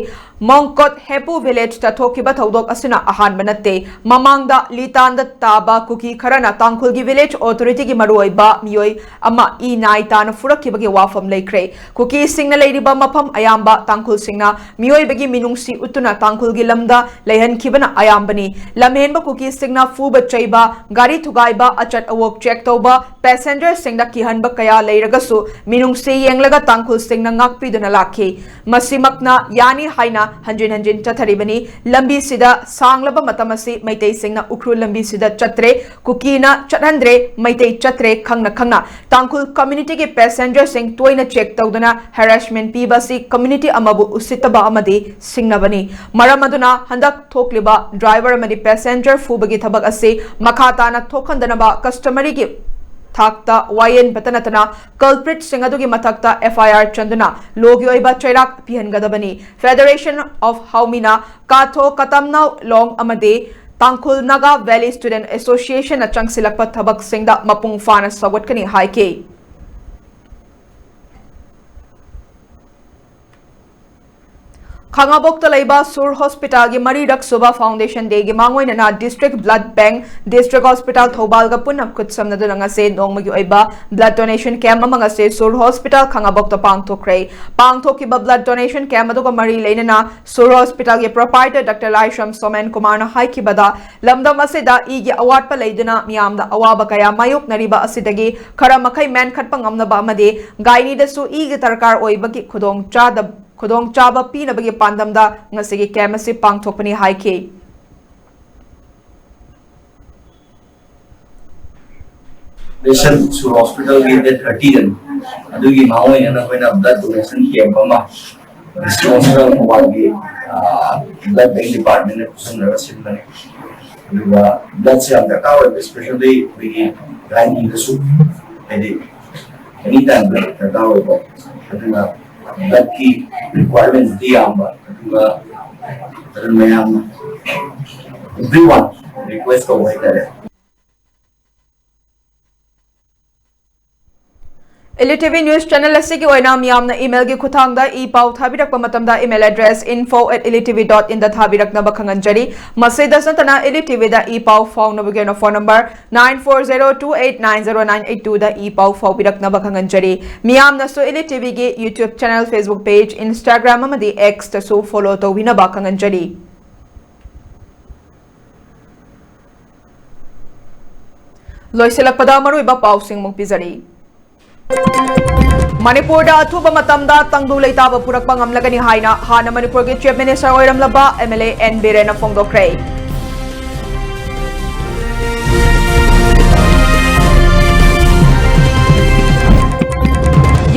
ꯃꯣꯡꯀꯣꯠ ꯍꯦꯄꯨ ꯚꯤꯂꯦꯖꯇ ꯊꯣꯛꯈꯤꯕ ꯊꯧꯗꯣꯛ ꯑꯁꯤꯅ ꯑꯍꯥꯟꯕ ꯅꯠꯇꯦ꯫ ꯃꯃꯥꯡꯗ ꯂꯤꯇꯥꯟꯗ ꯇꯥꯕ ꯀꯨꯀꯤ ꯈꯔꯅ ꯇꯥꯡꯈꯨꯜꯒꯤ ꯚꯤꯂꯦꯖ ꯑꯣꯊꯣꯔꯤꯇꯤꯒꯤ ꯃꯔꯨꯑꯣꯏꯕ ꯃꯤꯑꯣꯏ ꯑꯃ ꯏ ꯅꯥꯏ ꯇꯥꯅ ꯐꯨꯔꯛꯈꯤꯕꯒꯤ ꯋꯥꯐꯝ ꯂꯩꯈ꯭ꯔꯦ꯫ ꯀꯨꯀꯤꯁꯤꯡꯅ ꯂꯩꯔꯤꯕ ꯃꯐꯝ ꯑꯌꯥꯝꯕ ꯇꯥꯡꯈꯨꯜꯁꯤꯡꯅ ꯃꯤꯑꯣꯏꯕꯒꯤ ꯃꯤꯅꯨꯡꯁꯤ ꯎꯠꯇꯨꯅ ꯇꯥꯡꯈꯨꯜꯒꯤ ꯂꯝꯗ ꯂꯩꯍꯟꯈꯤꯕꯅ ꯑꯌꯥꯝꯕꯅꯤ꯫ ꯂꯝꯍꯦꯟꯕ ꯀꯨꯀꯤꯁꯤꯡꯅ ꯐꯨꯕ ꯆꯩꯕ, ꯒꯥꯔꯤ ꯊꯨꯒꯥꯏꯕ, ꯑꯆꯠ ꯑꯋꯣꯛ ꯆꯦꯛ ꯇꯧꯕ, ꯄꯦꯁꯦꯟꯖꯔꯁꯤꯡꯗ ꯀꯤꯍꯟꯕ ꯀꯌꯥ ꯂꯩꯔꯒꯁꯨ ꯃꯤꯅꯨꯡꯁꯤ ꯌꯦꯡꯂꯒ ꯇꯥꯡꯈꯨꯜꯁꯤꯡꯅ ꯉꯥꯛꯄꯤꯗꯨꯅ ꯂꯥꯛꯈꯤ꯫ ꯃꯁꯤꯃꯛꯅ ꯌꯥꯅꯤ ꯍꯥꯏꯅ ꯍꯟꯖꯤꯟ ꯍꯟꯖꯤꯟ ꯆꯠꯊꯔꯤꯕꯅꯤ꯫ ꯂꯝꯕꯤꯁꯤꯗ ꯁꯥꯡꯂꯕ ꯃꯇꯝ ꯑꯁꯤ ꯃꯩꯇꯩꯁꯤꯡꯅ ꯎꯈ꯭ꯔꯨꯜ ꯂꯝꯕꯤꯁꯤꯗ ꯆꯠꯇ꯭ꯔꯦ꯫ ꯀꯨꯀꯤꯅ ꯆꯠꯍꯟꯗ꯭ꯔꯦ, ꯃꯩꯇꯩ ꯆꯠꯇ꯭ꯔꯦ ꯈꯪꯅ ꯈꯪꯅ꯫ ꯇꯥꯡꯈꯨꯜ community ꯒꯤ passenger ꯁꯤꯡ ꯇꯣꯏꯅ check ꯇꯧꯗꯨꯅ harassment ꯄꯤꯕ ꯑꯁꯤ community ꯑꯃꯕꯨ ꯎꯁꯤꯠꯇꯕ ꯑꯃꯗꯤ ꯁꯤꯡꯅꯕꯅꯤ꯫ ꯃꯔꯝ ꯑꯗꯨꯅ ꯍꯟꯗꯛ ꯊꯣꯛꯂꯤꯕ driver ꯑꯃꯗꯤ passenger ꯐꯨꯕꯒꯤ ꯊꯕꯛ ꯑꯁꯤ ꯃꯈꯥ ꯇꯥꯅ ꯊꯣꯛꯍꯟꯗꯅꯕ customary ꯒꯤ ꯊꯥꯛꯇ ꯋꯥꯌꯦꯟꯕꯇ ꯅꯠꯇꯅ culprit ꯁꯤꯡ ꯑꯗꯨꯒꯤ ꯃꯊꯛꯇ F I R ꯆꯟꯗꯨꯅ law ꯒꯤ ꯑꯣꯏꯕ ꯆꯩꯔꯥꯛ ꯄꯤꯍꯟꯒꯗꯕꯅꯤ꯫ Federation of Haomina, Katho Katamnao Long ꯑꯃꯗꯤ ꯇꯥꯡꯈꯨꯜ ꯅꯥꯒꯥ ꯚꯦꯂꯤ ꯁ꯭ꯇꯨꯗꯦꯟꯠ ꯑꯦꯁꯣꯁꯤꯌꯦꯁꯟꯅ ꯆꯪꯁꯤꯜꯂꯛꯄ ꯊꯕꯛꯁꯤꯡꯗ ꯃꯄꯨꯡ ꯐꯥꯅ ꯁꯧꯒꯠꯀꯅꯤ ꯍꯥꯏꯈꯤ꯫ ꯈꯥꯉꯕꯣꯛꯇ ꯂꯩꯕ ꯁꯨꯔ ꯍꯣꯁꯄꯤꯇꯥꯜꯒꯤ ꯃꯔꯤꯔꯛ ꯁꯨꯕ Foundation Day ꯒꯤ ꯃꯥꯡꯑꯣꯏꯅꯅ District Blood Bank, District Hospital ꯊꯧꯕꯥꯜꯒ ꯄꯨꯟꯅ ꯈꯨꯠꯁꯝꯅꯗꯨꯅ ꯉꯁꯤ ꯅꯣꯡꯃꯒꯤ ꯑꯣꯏꯕ blood donation camp ꯑꯃ ꯉꯁꯤ ꯁꯨꯔ ꯍꯣꯁꯄꯤꯇꯥꯜ ꯈꯥꯉꯕꯣꯛꯇ ꯄꯥꯡꯊꯣꯛꯈ꯭ꯔꯦ꯫ ꯄꯥꯡꯊꯣꯛꯈꯤꯕ blood donation camp ꯑꯗꯨꯒ ꯃꯔꯤ ꯂꯩꯅꯅ ꯁꯨꯔ ꯍꯣꯁꯄꯤꯇꯥꯜꯒꯤ proprietor Doctor ꯂꯥꯏꯁ꯭ꯔꯝ ꯁꯣꯃꯦꯟ ꯀꯨꯃꯥꯔꯅ ꯍꯥꯏꯈꯤꯕꯗ, ꯂꯝꯗꯝ ꯑꯁꯤꯗ ꯏꯒꯤ ꯑꯋꯥꯠꯄ ꯂꯩꯗꯨꯅ ꯃꯤꯌꯥꯝꯗ ꯑꯋꯥꯕ ꯀꯌꯥ ꯃꯥꯌꯣꯛꯅꯔꯤꯕ ꯑꯁꯤꯗꯒꯤ ꯈꯔ ꯃꯈꯩ ꯃꯦꯟꯈꯠꯄ ꯉꯝꯅꯕ ꯑꯃꯗꯤ ꯒꯥꯏꯅꯤꯗꯁꯨ ꯏꯒꯤ ꯗꯔꯀꯥꯔ ꯑꯣꯏꯕꯒꯤ ꯈꯨꯗꯣꯡꯆꯥꯗ-, ꯈꯨꯗꯣꯡꯆꯥꯕ ꯄꯤꯅꯕꯒꯤ ꯄꯥꯟꯗꯝꯗ ꯉꯁꯤꯒꯤ camp ꯑꯁꯤ ꯄꯥꯡꯊꯣꯛꯄꯅꯤ ꯍꯥꯏꯈꯤ꯫ Patient ꯁꯨꯔ ꯍꯣꯁꯄꯤꯇꯥꯜꯒꯤ date thirty ꯗꯅꯤ꯫ ꯑꯗꯨꯒꯤ ꯃꯥꯡꯑꯣꯏꯅꯅ ꯑꯩꯈꯣꯏꯅ blood donation camp ꯑꯃ District Hospital ꯊꯧꯕꯥꯜꯒꯤ, ꯑꯥ, blood bank department ꯅ ꯈꯨꯠꯁꯝꯅꯔꯒ ꯁꯤꯟꯕꯅꯤ꯫ ꯑꯗꯨꯒ blood ꯁꯦ ꯌꯥꯝ ꯗꯔꯀꯥꯔ ꯑꯣꯏꯕ, especially ꯑꯩꯈꯣꯏꯒꯤ ꯒꯥꯏꯅꯤꯗꯁꯨ, ꯍꯥꯏꯗꯤ, any time blood ꯗꯔꯀꯥꯔ ꯑꯣꯏꯕ꯫ ꯑꯗꯨꯅ blood ꯀꯤ requirement ꯗꯤ ꯌꯥꯝꯕ, ꯑꯗꯨꯒ ꯑꯗꯨꯝ ꯃꯌꯥꯝ, everyone request ꯇꯧꯕ ꯍꯥꯏꯇꯥꯔꯦ꯫ Elite T V news channel ꯑꯁꯤꯒꯤ ꯑꯣꯏꯅ ꯃꯤꯌꯥꯝꯅ email ꯒꯤ ꯈꯨꯠꯊꯥꯡꯗ ꯏ ꯄꯥꯎ ꯊꯥꯕꯤꯔꯛꯄ ꯃꯇꯝꯗ email address info at elite T V dot in ꯗ ꯊꯥꯕꯤꯔꯛꯅꯕ ꯈꯪꯍꯟꯖꯔꯤ꯫ ꯃꯁꯤꯗ ꯅꯠꯇꯅ Elite T V ꯗ ꯏ ꯄꯥꯎ ꯐꯥꯎꯅꯕꯒꯤ ꯑꯣꯏꯅ phone number nine four zero two eight nine zero nine eight two ꯗ ꯏ ꯄꯥꯎ ꯐꯥꯎꯕꯤꯔꯛꯅꯕ ꯈꯪꯍꯟꯖꯔꯤ꯫ ꯃꯤꯌꯥꯝꯅꯁꯨ Elite T V ꯒꯤ YouTube channel, Facebook page, Instagram ꯑꯃꯗꯤ X ꯇꯁꯨ follow ꯇꯧꯕꯤꯅꯕ ꯈꯪꯍꯟꯖꯔꯤ꯫ ꯂꯣꯏꯁꯤꯜꯂꯛꯄꯗ ꯃꯔꯨꯑꯣꯏꯕ ꯄꯥꯎꯁꯤꯡ ꯑꯃꯨꯛ ꯄꯤꯖꯔꯤ꯫ ꯃꯅꯤꯄꯨꯔꯗ ꯑꯊꯨꯕ ꯃꯇꯝꯗ ꯇꯪꯗꯨ ꯂꯩꯇꯥꯕ ꯄꯨꯔꯛꯄ ꯉꯝꯂꯒꯅꯤ ꯍꯥꯏꯅ ꯍꯥꯟꯅ ꯃꯅꯤꯄꯨꯔꯒꯤ Chief Minister ꯑꯣꯏꯔꯝꯂꯕ M L A N ꯕꯤꯔꯦꯟꯅ ꯐꯣꯡꯗꯣꯛꯈ꯭ꯔꯦ꯫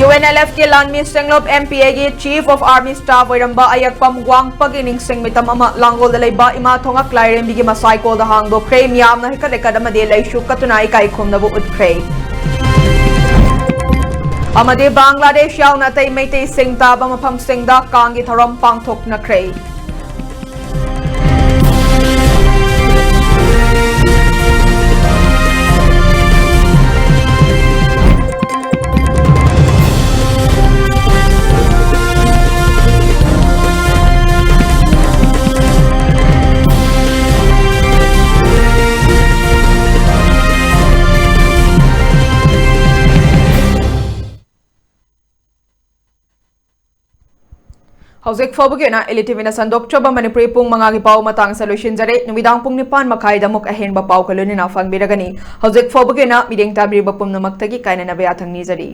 UNLFꯀꯤ ꯂꯥꯟꯃꯤ ꯁꯦꯡꯂꯣꯞ MPAꯒꯤ Chief of Army Staff ꯑꯣꯏꯔꯝꯕ ꯑꯌꯦꯛꯄꯝ ꯋꯥꯡꯄꯒꯤ ꯅꯤꯡꯁꯤꯡ ꯃꯤꯇꯝ ꯑꯃ ꯂꯥꯡꯒꯣꯜꯗ ꯂꯩꯕ ꯏꯃꯥ ꯊꯣꯉꯛ ꯂꯥꯏꯔꯦꯝꯕꯤꯒꯤ ꯃꯁꯥꯏꯀꯣꯜꯗ ꯍꯥꯡꯗꯣꯛꯈ꯭ꯔꯦ꯫ ꯃꯤꯌꯥꯝꯅ ꯍꯩꯀꯠ ꯂꯩꯀꯠ ꯑꯃꯗꯤ ꯂꯩꯁꯨ ꯀꯠꯇꯨꯅ ꯏꯀꯥꯏ ꯈꯨꯝꯅꯕ ꯎꯠꯈ꯭ꯔꯦ꯫ ꯑꯃꯗꯤ ꯕꯪꯒ꯭ꯂꯥꯗꯦꯁ ꯌꯥꯎꯅ ꯑꯇꯩ ꯃꯩꯇꯩꯁꯤꯡ ꯇꯥꯕ ꯃꯐꯝꯁꯤꯡꯗ ꯀꯥꯡꯒꯤ ꯊꯧꯔꯝ ꯄꯥꯡꯊꯣꯛꯅꯈ꯭ꯔꯦ꯫ ꯍꯧꯖꯤꯛ ꯐꯥꯎꯕꯒꯤ ꯑꯣꯏꯅ Elite TVꯅ ꯁꯟꯗꯣꯛꯆꯕ ꯃꯅꯤꯄꯨꯔꯤ ꯄꯨꯡ ꯃꯉꯥꯒꯤ ꯄꯥꯎ ꯃꯇꯥꯡ ꯑꯁꯤꯗ ꯂꯣꯏꯁꯤꯟꯖꯔꯦ꯫ ꯅꯨꯃꯤꯗꯥꯡ ꯄꯨꯡ ꯅꯤꯄꯥꯟ ꯃꯈꯥꯏꯗ ꯑꯃꯨꯛ ꯑꯍꯦꯟꯕ ꯄꯥꯎꯒ ꯂꯣꯏꯅꯅ ꯐꯪꯕꯤꯔꯒꯅꯤ꯫ ꯍꯧꯖꯤꯛ ꯐꯥꯎꯕꯒꯤ ꯑꯣꯏꯅ ꯃꯤꯠꯌꯦꯡ ꯇꯥꯕꯤꯔꯤꯕ ꯄꯨꯝꯅꯃꯛꯇꯒꯤ ꯀꯥꯏꯅꯅꯕ ꯌꯥꯊꯪ ꯅꯤꯖꯔꯤ꯫